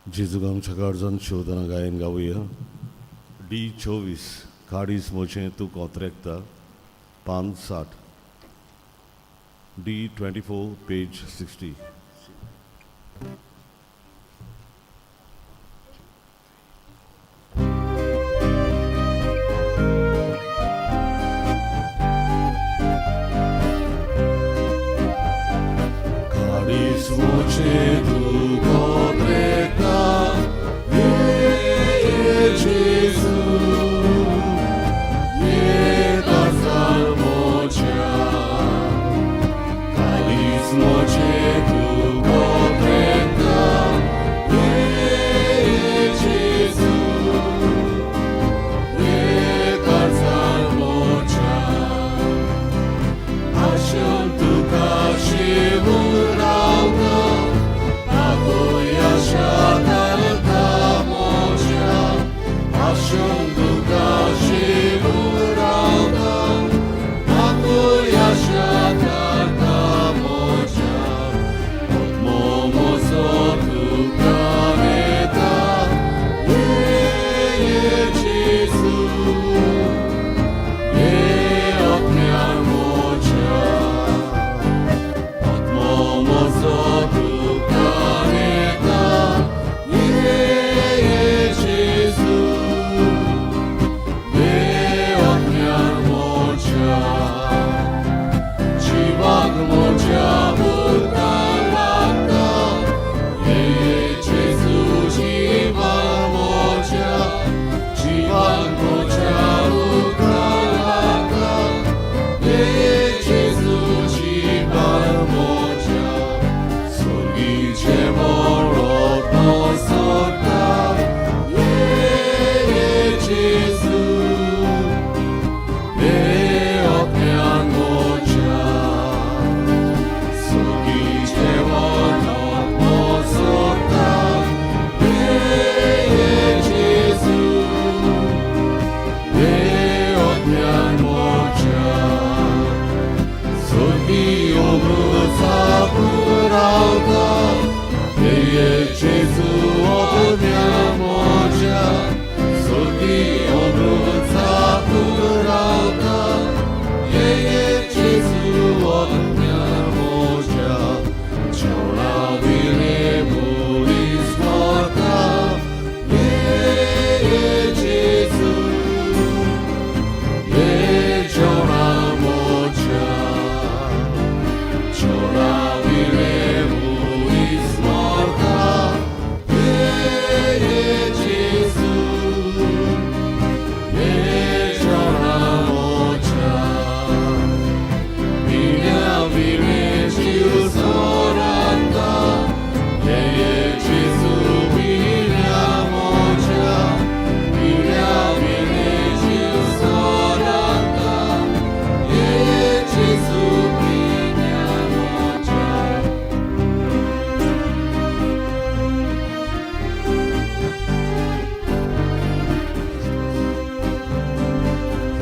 जेजूक आमच्या काळजान शोधना गायन गावया. डी 24 काडीस मोचें तूं कोत्रेकता, पान 60. डी 24 पेज 60. काडीस मोचें तूं कोत्रेकता, ये जेजू, ये काळजान मोच्या. काडीस मोचें तूं कोत्रेकता, ये जेजू, ये काळजान मोच्या. आशेन तुका शिवून रावता, ये जेजूची बाळमोच्या सोर्गीचे वळोत सोता ये जेजू ये आत्म्यान मोच्या सोर्गीचे वळोत सोता ये जेजू ये आत्म्यान मोच्या सोर्गी अमृत रावता ये जेजू आत्म्यान मोच्या सोर्गी अमृत रावता ये जेजू आत्म्यान मोच्या जेवणा विणे मुलीस मरता ये जेजू ये जेवणा मोच्या जेवणा विणे मुलीस मरता ये जेजू ये जेवणा मोच्या विण्या विणे जीव सोरांता ये जेजू विण्या मोच्या विण्या विणे जीव सोरांता ये जेजू Vinya मोच्या.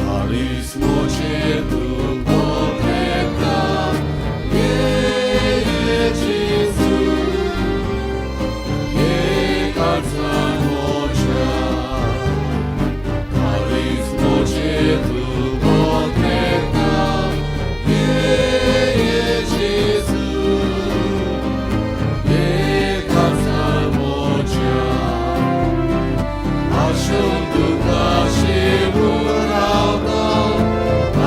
Carismo tu potreta, ye Gesù, ye calzamocia. Carismo tu potreta, ye Gesù, ye calzamocia. Ashun duka shivu rauta,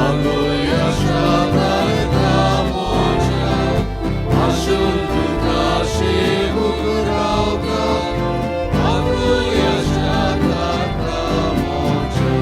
Aluya shata mocha. Ashun duka shivu rauta, Aluya shata mocha.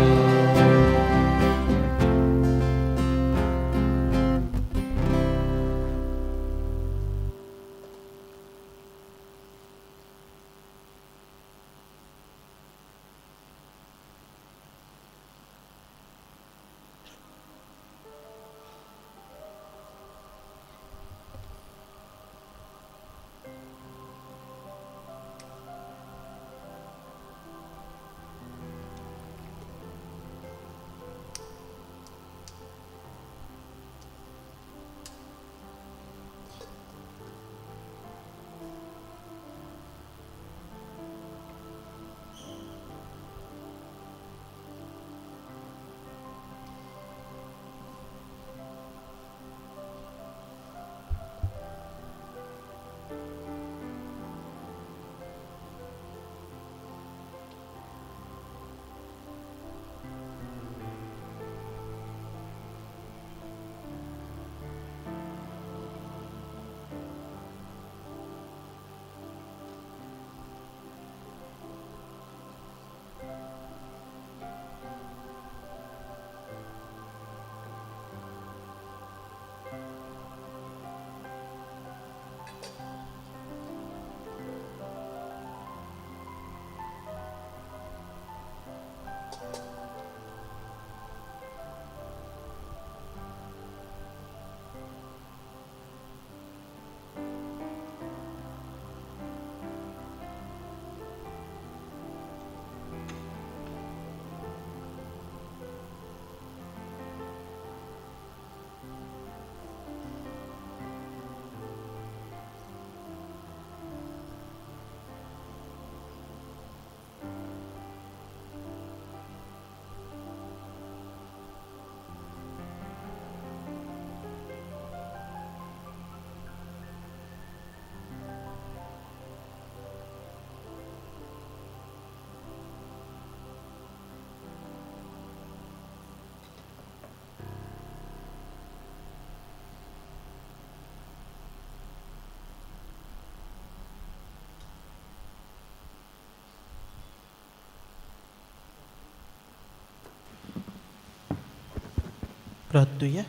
प्रार्थुया.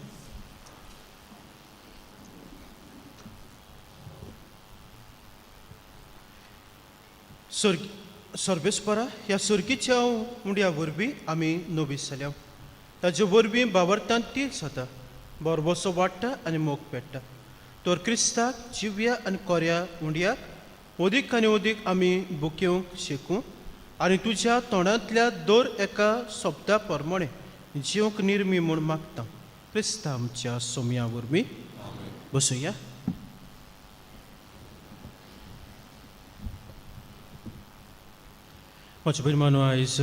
सर्ग सर्वेस्परा ह्या सर्गीच्या उंड्या वरवीं आमी नवी जाल्या. ताजे वरवीं बावरतान तीर जाता, बरबसो वाडटा आनी मोग पेट्टा. तर क्रिस्ताक जिव्या आनी कोऱ्या उंड्याक ओदीक आनी ओदीक आमी बुकेवंक शिकूं आनी तुज्या तोंडांतल्या दर एका शब्दा प्रमाणे जिवंक निर्मी म्हूण मागता, क्रिस्ता आमच्या सोमया वरवीं. बसुया. म्हज्या भयण, आयज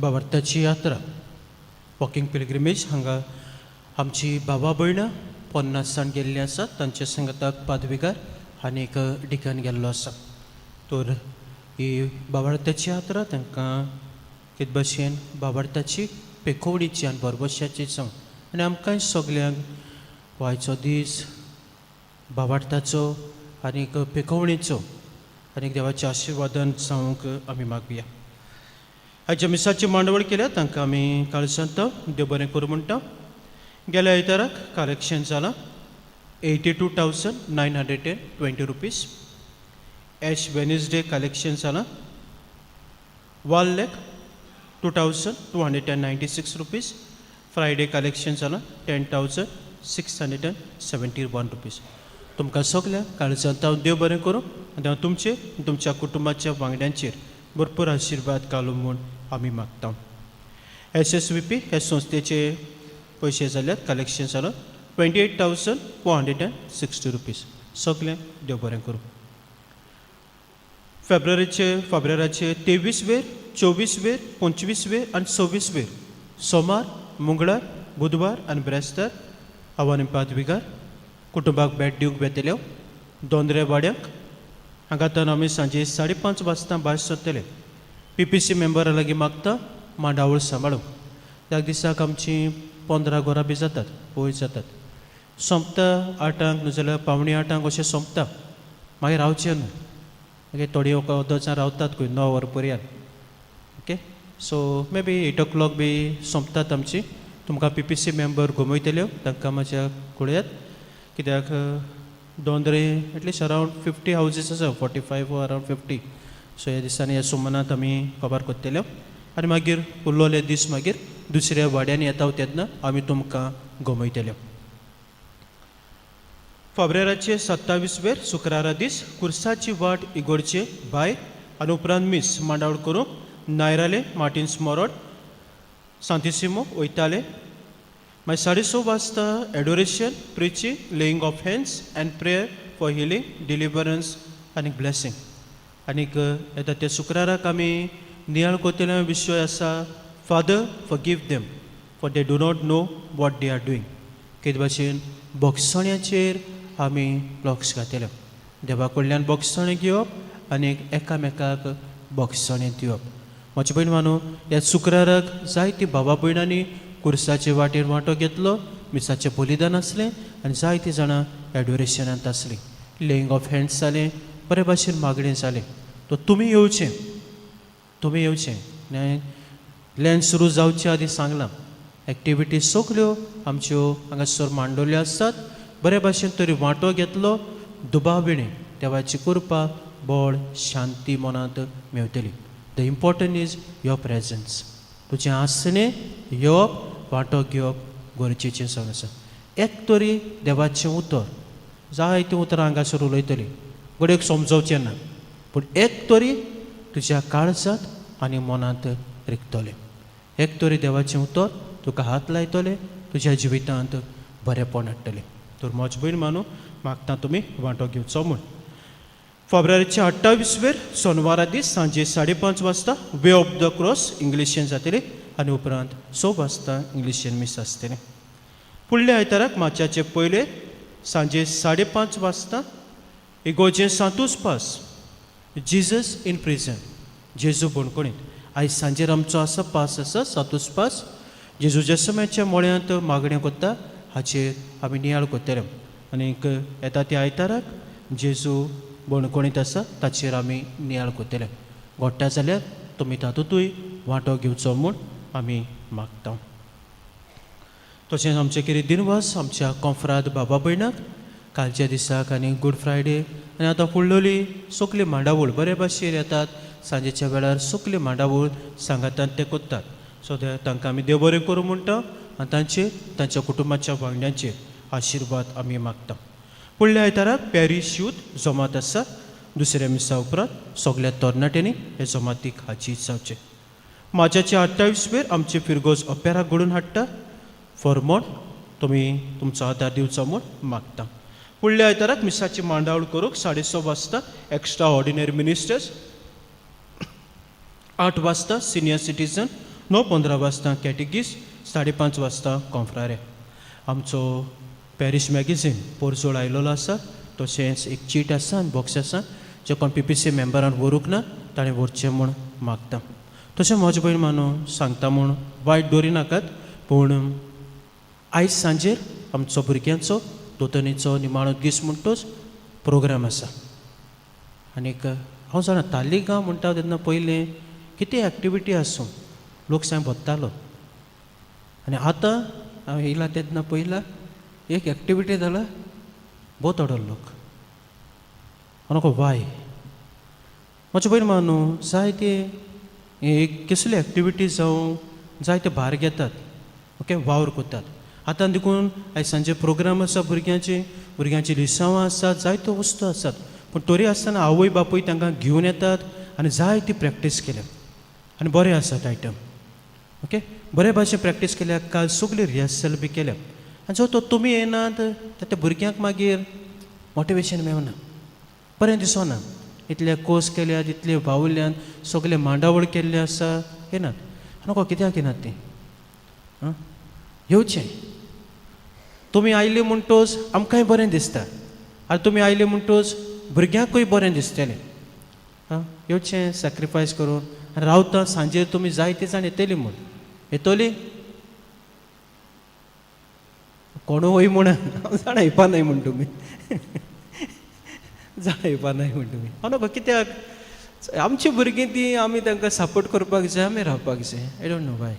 बावर्ताची यात्रा, वॉकिंग पिलग्रिमेज, हांगा आमची बाबा भयणां 50 जाण गेल्ली आसात. तांच्या संगताक पादविगार आनी एक डिकन गेल्लो आसा. तर ही बाबार्थाची यात्रा तांकां कित भशेन बाबार्थाची पेखोवणीची आनी भरवश्याची जावं आनी आमकांय सगल्यांक वायचो दीस बाबार्थाचो आनीक पेखोवणीचो आनी देवाच्या आशिर्वादान जावंक आमी मागया. आयच्या मिसाची मांडवळ केल्या तांकां आमी काळजांत देव बरें करूं म्हणटा. गेल्या आयताराक कलेक्शन जालां ₹82,920. Ash Wednesday collection जालां ₹1,02,296. Friday collection जालां ₹10,671. तुमकां सगळ्यांक काळजांत हांव देव बरें करूं आनी हांव तुमचे, तुमच्या कुटुंबाच्या वांगड्यांचेर भरपूर आशिर्वाद घालूं म्हूण आमी मागता. एस एस व्ही पी हे संस्थेचे पयशे जाल्यात, कलेक्शन जालां ₹28,460. सगळें देव बरें करूं. फेब्रुवारीचे फेब्रुवाराचे 23 वेर, 24 वेर, 25 वेर आनी 26 वेर, सोमार, मंगळार, बुधवार आनी ब्रेस्तार हांव आनी पादविगार कुटुंबाक भेट दिवंक वेतले दोंदरे वाड्याक. हांगा तर आमी सांजे 5:30 वाजता भायर सरतले. पी पी सी मेंबरा लागीं मागता मांडावळ सांबाळूंक. त्या दिसाक आमची 15 घरां बी जातात, वयर जातात. सोंपता 8आंक न्हू जाल्यार 7:45आंक अशें सोंपता. मागीर रावचें न्हू. मागीर थोडीं अर्द रावतात खंय 9 वर पर्यंत. Okay, so maybe 8 o'clock बी सोंपतात आमची. तुमकां पी पी सी मेंबर घुमयतल्यो, तांकां मातशें कळयात, कित्याक दोंदरे एटलिस्ट अरावंड 50 हावजीस आसा, 45, अरावंड 50. सो ह्या दिसांनी, ह्या सुमनात आमी कवर करतल्यो आनी मागीर उरलोले दीस मागीर दुसऱ्या वाड्यांनी येता तेन्ना आमी तुमकां घुमयतल्यो. फेब्रेराचे 27 वेर शुक्रारा दीस कुर्साची वाट इगोडचे भायर आनी उपरांत मीस मांडावळ करूंक नायराले मार्टिन्स मोरोड सांतिसिमो वयताले. मागीर 6:30 वाजता adoration, preaching, laying of hands and prayer for healing, deliverance आनी ब्लेसींग. आनीक येता त्या शुक्राराक आमी नियाळ कोतेल्या विशय आसा, "Father, forgive them, for they do not know what they are doing." कितें भाशेन बोगसण्याचेर आमी लक्ष घातले, देवा कडल्यान बोगसणें घेवप आनी एकामेकाक बोगसणें दिवप. म्हजे भयण मानू, ह्या शुक्राराक जायती भावा भयणांनी कुर्साचे वाटेर वांटो घेतलो. मिसाचें बलिदान आसलें आनी जायतीं जाणां एडोरेशनांत आसलीं. लेईंग ऑफ हँड्स जालें, बरे भाशेन मागणें जालें. तो तुमी येवचें, तुमी येवचें. लॅन सुरू जावचे आदी सांगलां. एक्टिविटीज सगल्यो आमच्यो हांगासर मांडवल्यो आसतात. बरे भाशेन तरी वांटो घेतलो, दुबाव विणें देवाची कृपा, बळ, शांती मनांत मेवतली. The important is your presence. तुजें आसणें, येवप, वांटो घेवप गरजेचें जावन आसा. एक तरी देवाचें उतर, जायतीं उतरां हांगासर उलयतलीं, घडयेक समजोवचें ना, पूण एक तरी तुज्या काळजांत आनी मनांत रिगतलें. एक तरी देवाचें उतर तुका हात लायतलें, तुज्या जिवितांत बरेंपण हाडटलें. तर म्हज भयण मानू, मागता तुमी वांटो घेवचो म्हूण. फेब्रुवारीच्या 28 वेर सोनवारा दीस सांजे 5:30 वाजता वे ऑफ the cross इंग्लिशीन जातली आनी उपरांत 6 वाजता इंग्लिशीन मीस आसतलें. फुडल्या आयताराक मार्चाचे पयले सांजे 5:30 वाजता इगोर्जे सांतूस पास, जीजस इन प्रिजन, जेजू बणकोणीत. आयज सांजेर आमचो आसा पास आसा सांतूस पास. जेजू जेसम्याच्या मळ्यांत मागणें करता हाचेर आमी नियाळ करतले आनीक येता त्या आयताराक जेजू बणकोणीत आसा ताचेर आमी नियाळ करतले. घडटा जाल्यार तुमी तातूंतूय वांटो घेवचो म्हूण आमी मागता. तशेंच आमचे कितें दिनवास आमच्या कोंफ्राद बाबा भयणाक कालच्या दिसाक आनी गूड फ्रायडे आनी आतां फुडलोली सगली मांडावळ बरे भाशेन येतात. सांजेच्या वेळार सगली मांडावळ सांगातान ते करतात. सो तांकां आमी देव बरें करूं म्हणटा आनी तांचेर तांच्या कुटुंबाच्या वांगड्यांचेर आशिर्वाद आमी मागता. फुडल्या आयताराक पॅरीस यूथ जमात आसा. दुसऱ्या मिसा उपरांत सगल्या तरणाट्यांनी हे जमातीक हाजीर जावचें. मार्चाचे 28 वेर आमचे फिरगोज ओपेरा घडोवन हाडटा. फॉर्मोट तुमी तुमचो आदार दिवचो म्हूण मागता. फुडल्या आयताराक मिसाची मांडावळ करूंक 6:30 वाजता एक्स्ट्रा ऑर्डिनरी मिनिस्टर्स, 8 वाजता सिनियर सिटीजन, 9:15 वाजता कॅटेगीस, 5:30 वाजता कॉन्फ्रारे. आमचो पॅरीश मॅगझीन पोरजोळ आयलेलो आसा. तशेंच एक चीट आसा आनी बॉक्स आसा, जे कोण PPC मेंबरान व्हरूंक ना ताणें व्हरचें म्हूण मागता. तशें म्हजे भयण मानू सांगता म्हूण वायट दवरी नाकात, पूण आयज सांजेर आमचो भुरग्यांचो दोतोनीचो निमाणो दीस म्हणटोच प्रोग्राम आसा. आनीक हांव जाणा तालिगांव म्हणटा तेन्ना पयलें कितें एक्टिविटी आसूं लोक सामको भरतालो. आनी आतां हांव येयला तेन्ना पयला एक एक्टिविटी जाला भोव थोडो लोक. हांव वाय म्हजे भयण मानू जायते एक कसली एक्टिविटी जावं जायते भार घेतात, ओके, वावर करतात. आतां देखून आयज सांजे प्रोग्राम आसा भुरग्यांचे, भुरग्यांची लिसांवां आसात, जायत्यो वस्तू आसात, पूण तरी आसतना आवय बापूय तांकां घेवन येतात आनी जायती प्रॅक्टीस केल्या आनी बरें आसात आयटम. ओके, बरे भाशेन प्रॅक्टीस केल्या, काल सगळी रिहर्सल बी केल्या. आनी जो तो तुमी येनात त्या भुरग्यांक मागीर मोटिवेशन मेळना, बरें दिसना. इतले कोर्स केल्यात, इतले बावल्यान सगळे मांडावळ केल्ले आसा, येनात. नको कित्याक येनात तीं? आं, येवचें. तुमी आयली म्हणटोच आमकांय बरें दिसता आनी तुमी आयली म्हणटोच भुरग्यांकूय बरें दिसतलें. आं, येवचें सॅक्रिफायस करून आनी रावता सांजेर तुमी जायते जाण येतली म्हूण येतली कोणू वय म्हूण हांव जाणा येवपा नाय म्हूण तुमी जाणा येवपा नाय म्हूण तुमी. हांव नको कित्याक आमची भुरगीं ती आमी तांकां सपोर्ट करपाक जाय, आमी रावपाक जाय. I don't know why.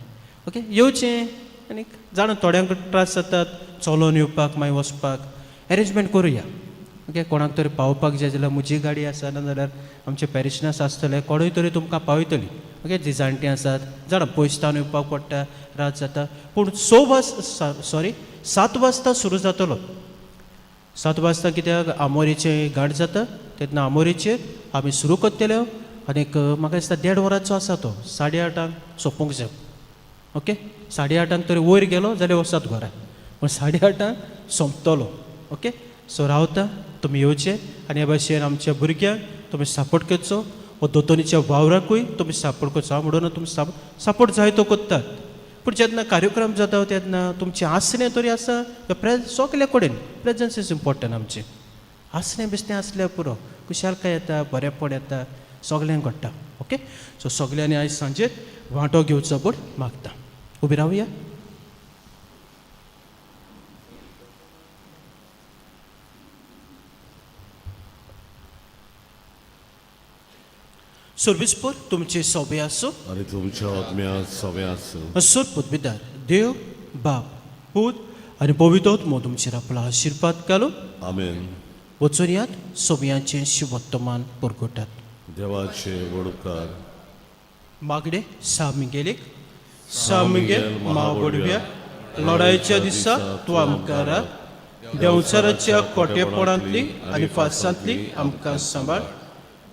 Okay, येवचें. आनी जाणा थोड्यांक त्रास जातात चलोन येवपाक, मागीर वचपाक एरेंजमेंट करुया. ओके, कोणाक तरी पावपाक जाय जाल्यार म्हजी गाडी आसा, ना जाल्यार आमचे पॅरिशनर्स आसतले, कोणूय तरी तुमकां पावयतली. ओके, जी जाणटीं आसात जाणा पयस तावन येवपाक पडटा, रात जाता, पूण 7 वाजता सुरू जातलो. 7 वाजता कित्याक आमोरेचें गांठ जाता तेन्ना आमोरेचेर आमी सुरू करतले. आनीक म्हाका दिसता 1.5 वराचो आसा तो, 8:30 सोंपूंक जाय. ओके, 8:30 तरी वयर गेलो जाल्यार वचत घरा, पूण 8:30 सोंपतलो. ओके, सो रावता तुमी येवचे आनी ह्या भाशेन आमच्या भुरग्यांक तुमी सपोर्ट करचो, हो दोतोनीच्या वावराकूय तुमी सपोर्ट करचो. हांव म्हणून तुमी सपोर्ट जाय तो करतात, पूण जेन्ना कार्यक्रम जाता तेन्ना तुमचें आसणें तरी आसा सगल्या कडेन प्रेजन्स is important. आमचें आसणें बिसणें आसल्यार पुरो, खुशालकाय येता, बरेंपण येता, सगल्यांक घडटा. ओके, सो सगल्यांनी आयज सांजेर वांटो घेवचो म्हूण मागता. उबी रावया. सर्विसपूर तुमचे सोबे आसूं आनी तुमच्या आत्म्या सवे आसूं. सोद पदवीदार देव बाप पूत आनी पवित्र तुमचेर आपलो आशिर्वाद घालूं. आमेन. वचून यात, सोम्याचें शिवोत्तमान परगटात. देवाचे व्हड उपकार. मागणे सा मिगेलीक. सा मिगेल म्हावडव्या लढायच्या दिसा तूं आमकां राख, देंवचाराच्या कोटेपणांतली आनी फासांतली आमकां सांबाळ.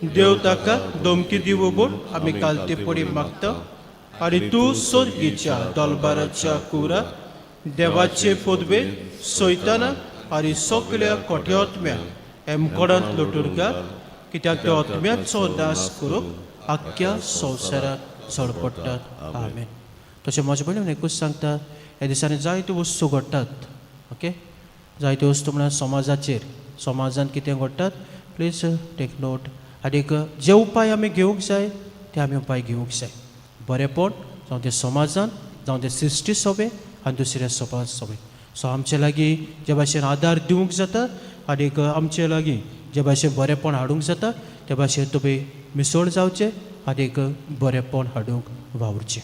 देव ताका धमकी दिवो म्हूण आमी कालते पडी मागता आनी तूं सोर्गीच्या दलबाराच्या कुरा देवाचे फोदवे सोयताना आनी सगल्या कोट्या आत्म्या एमकोडांत लोटून घाल, कित्याक त्या आत्म्याचो नाश करूंक आख्ख्या संवसाराक चडपडटात. आमेन. तशें म्हजें पयलीं एकूच सांगता, ह्या दिसांनी जायत्यो वस्तू घडटात. ओके, जायत्यो वस्तू म्हळ्यार समाजाचेर, समाजांत कितें घडटात, प्लीज टेक नोट. आनीक जे उपाय आमी घेवंक जाय ते आमी उपाय घेवंक जाय. बरेंपण जावं तें समाजान, जावं तें सृश्टी सोबे आनी दुसऱ्या समाज सोबे. सो आमचे लागीं जे भाशेन आदार दिवंक जाता आनीक आमचे लागीं जे भाशेन बरेंपण हाडूंक जाता ते भाशेन तुमी मिसळ जावचें आनीक बरेंपण हाडूंक वावुरचें.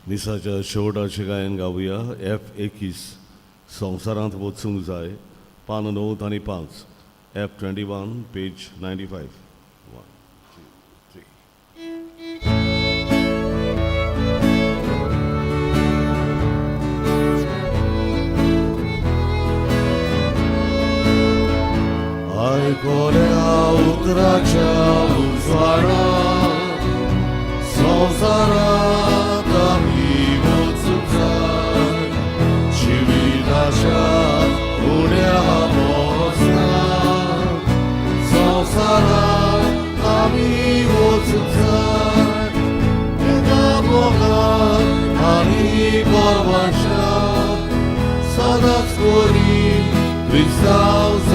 मिसाच्या शेवटाचें गायन गावया. F 21 संवसारांत वचूंक जाय, पान 9 आनी 5, F 21 page 95. 1. आयकोल्या उतराच्या उजवाडा संवसारात आमी वचूंक जाय जिविताच्या उण्या मोसनात संवसारात आमी वचूंक जाय एका मोगान आनी बरवाशान सदांच करी क्रिस्तांव.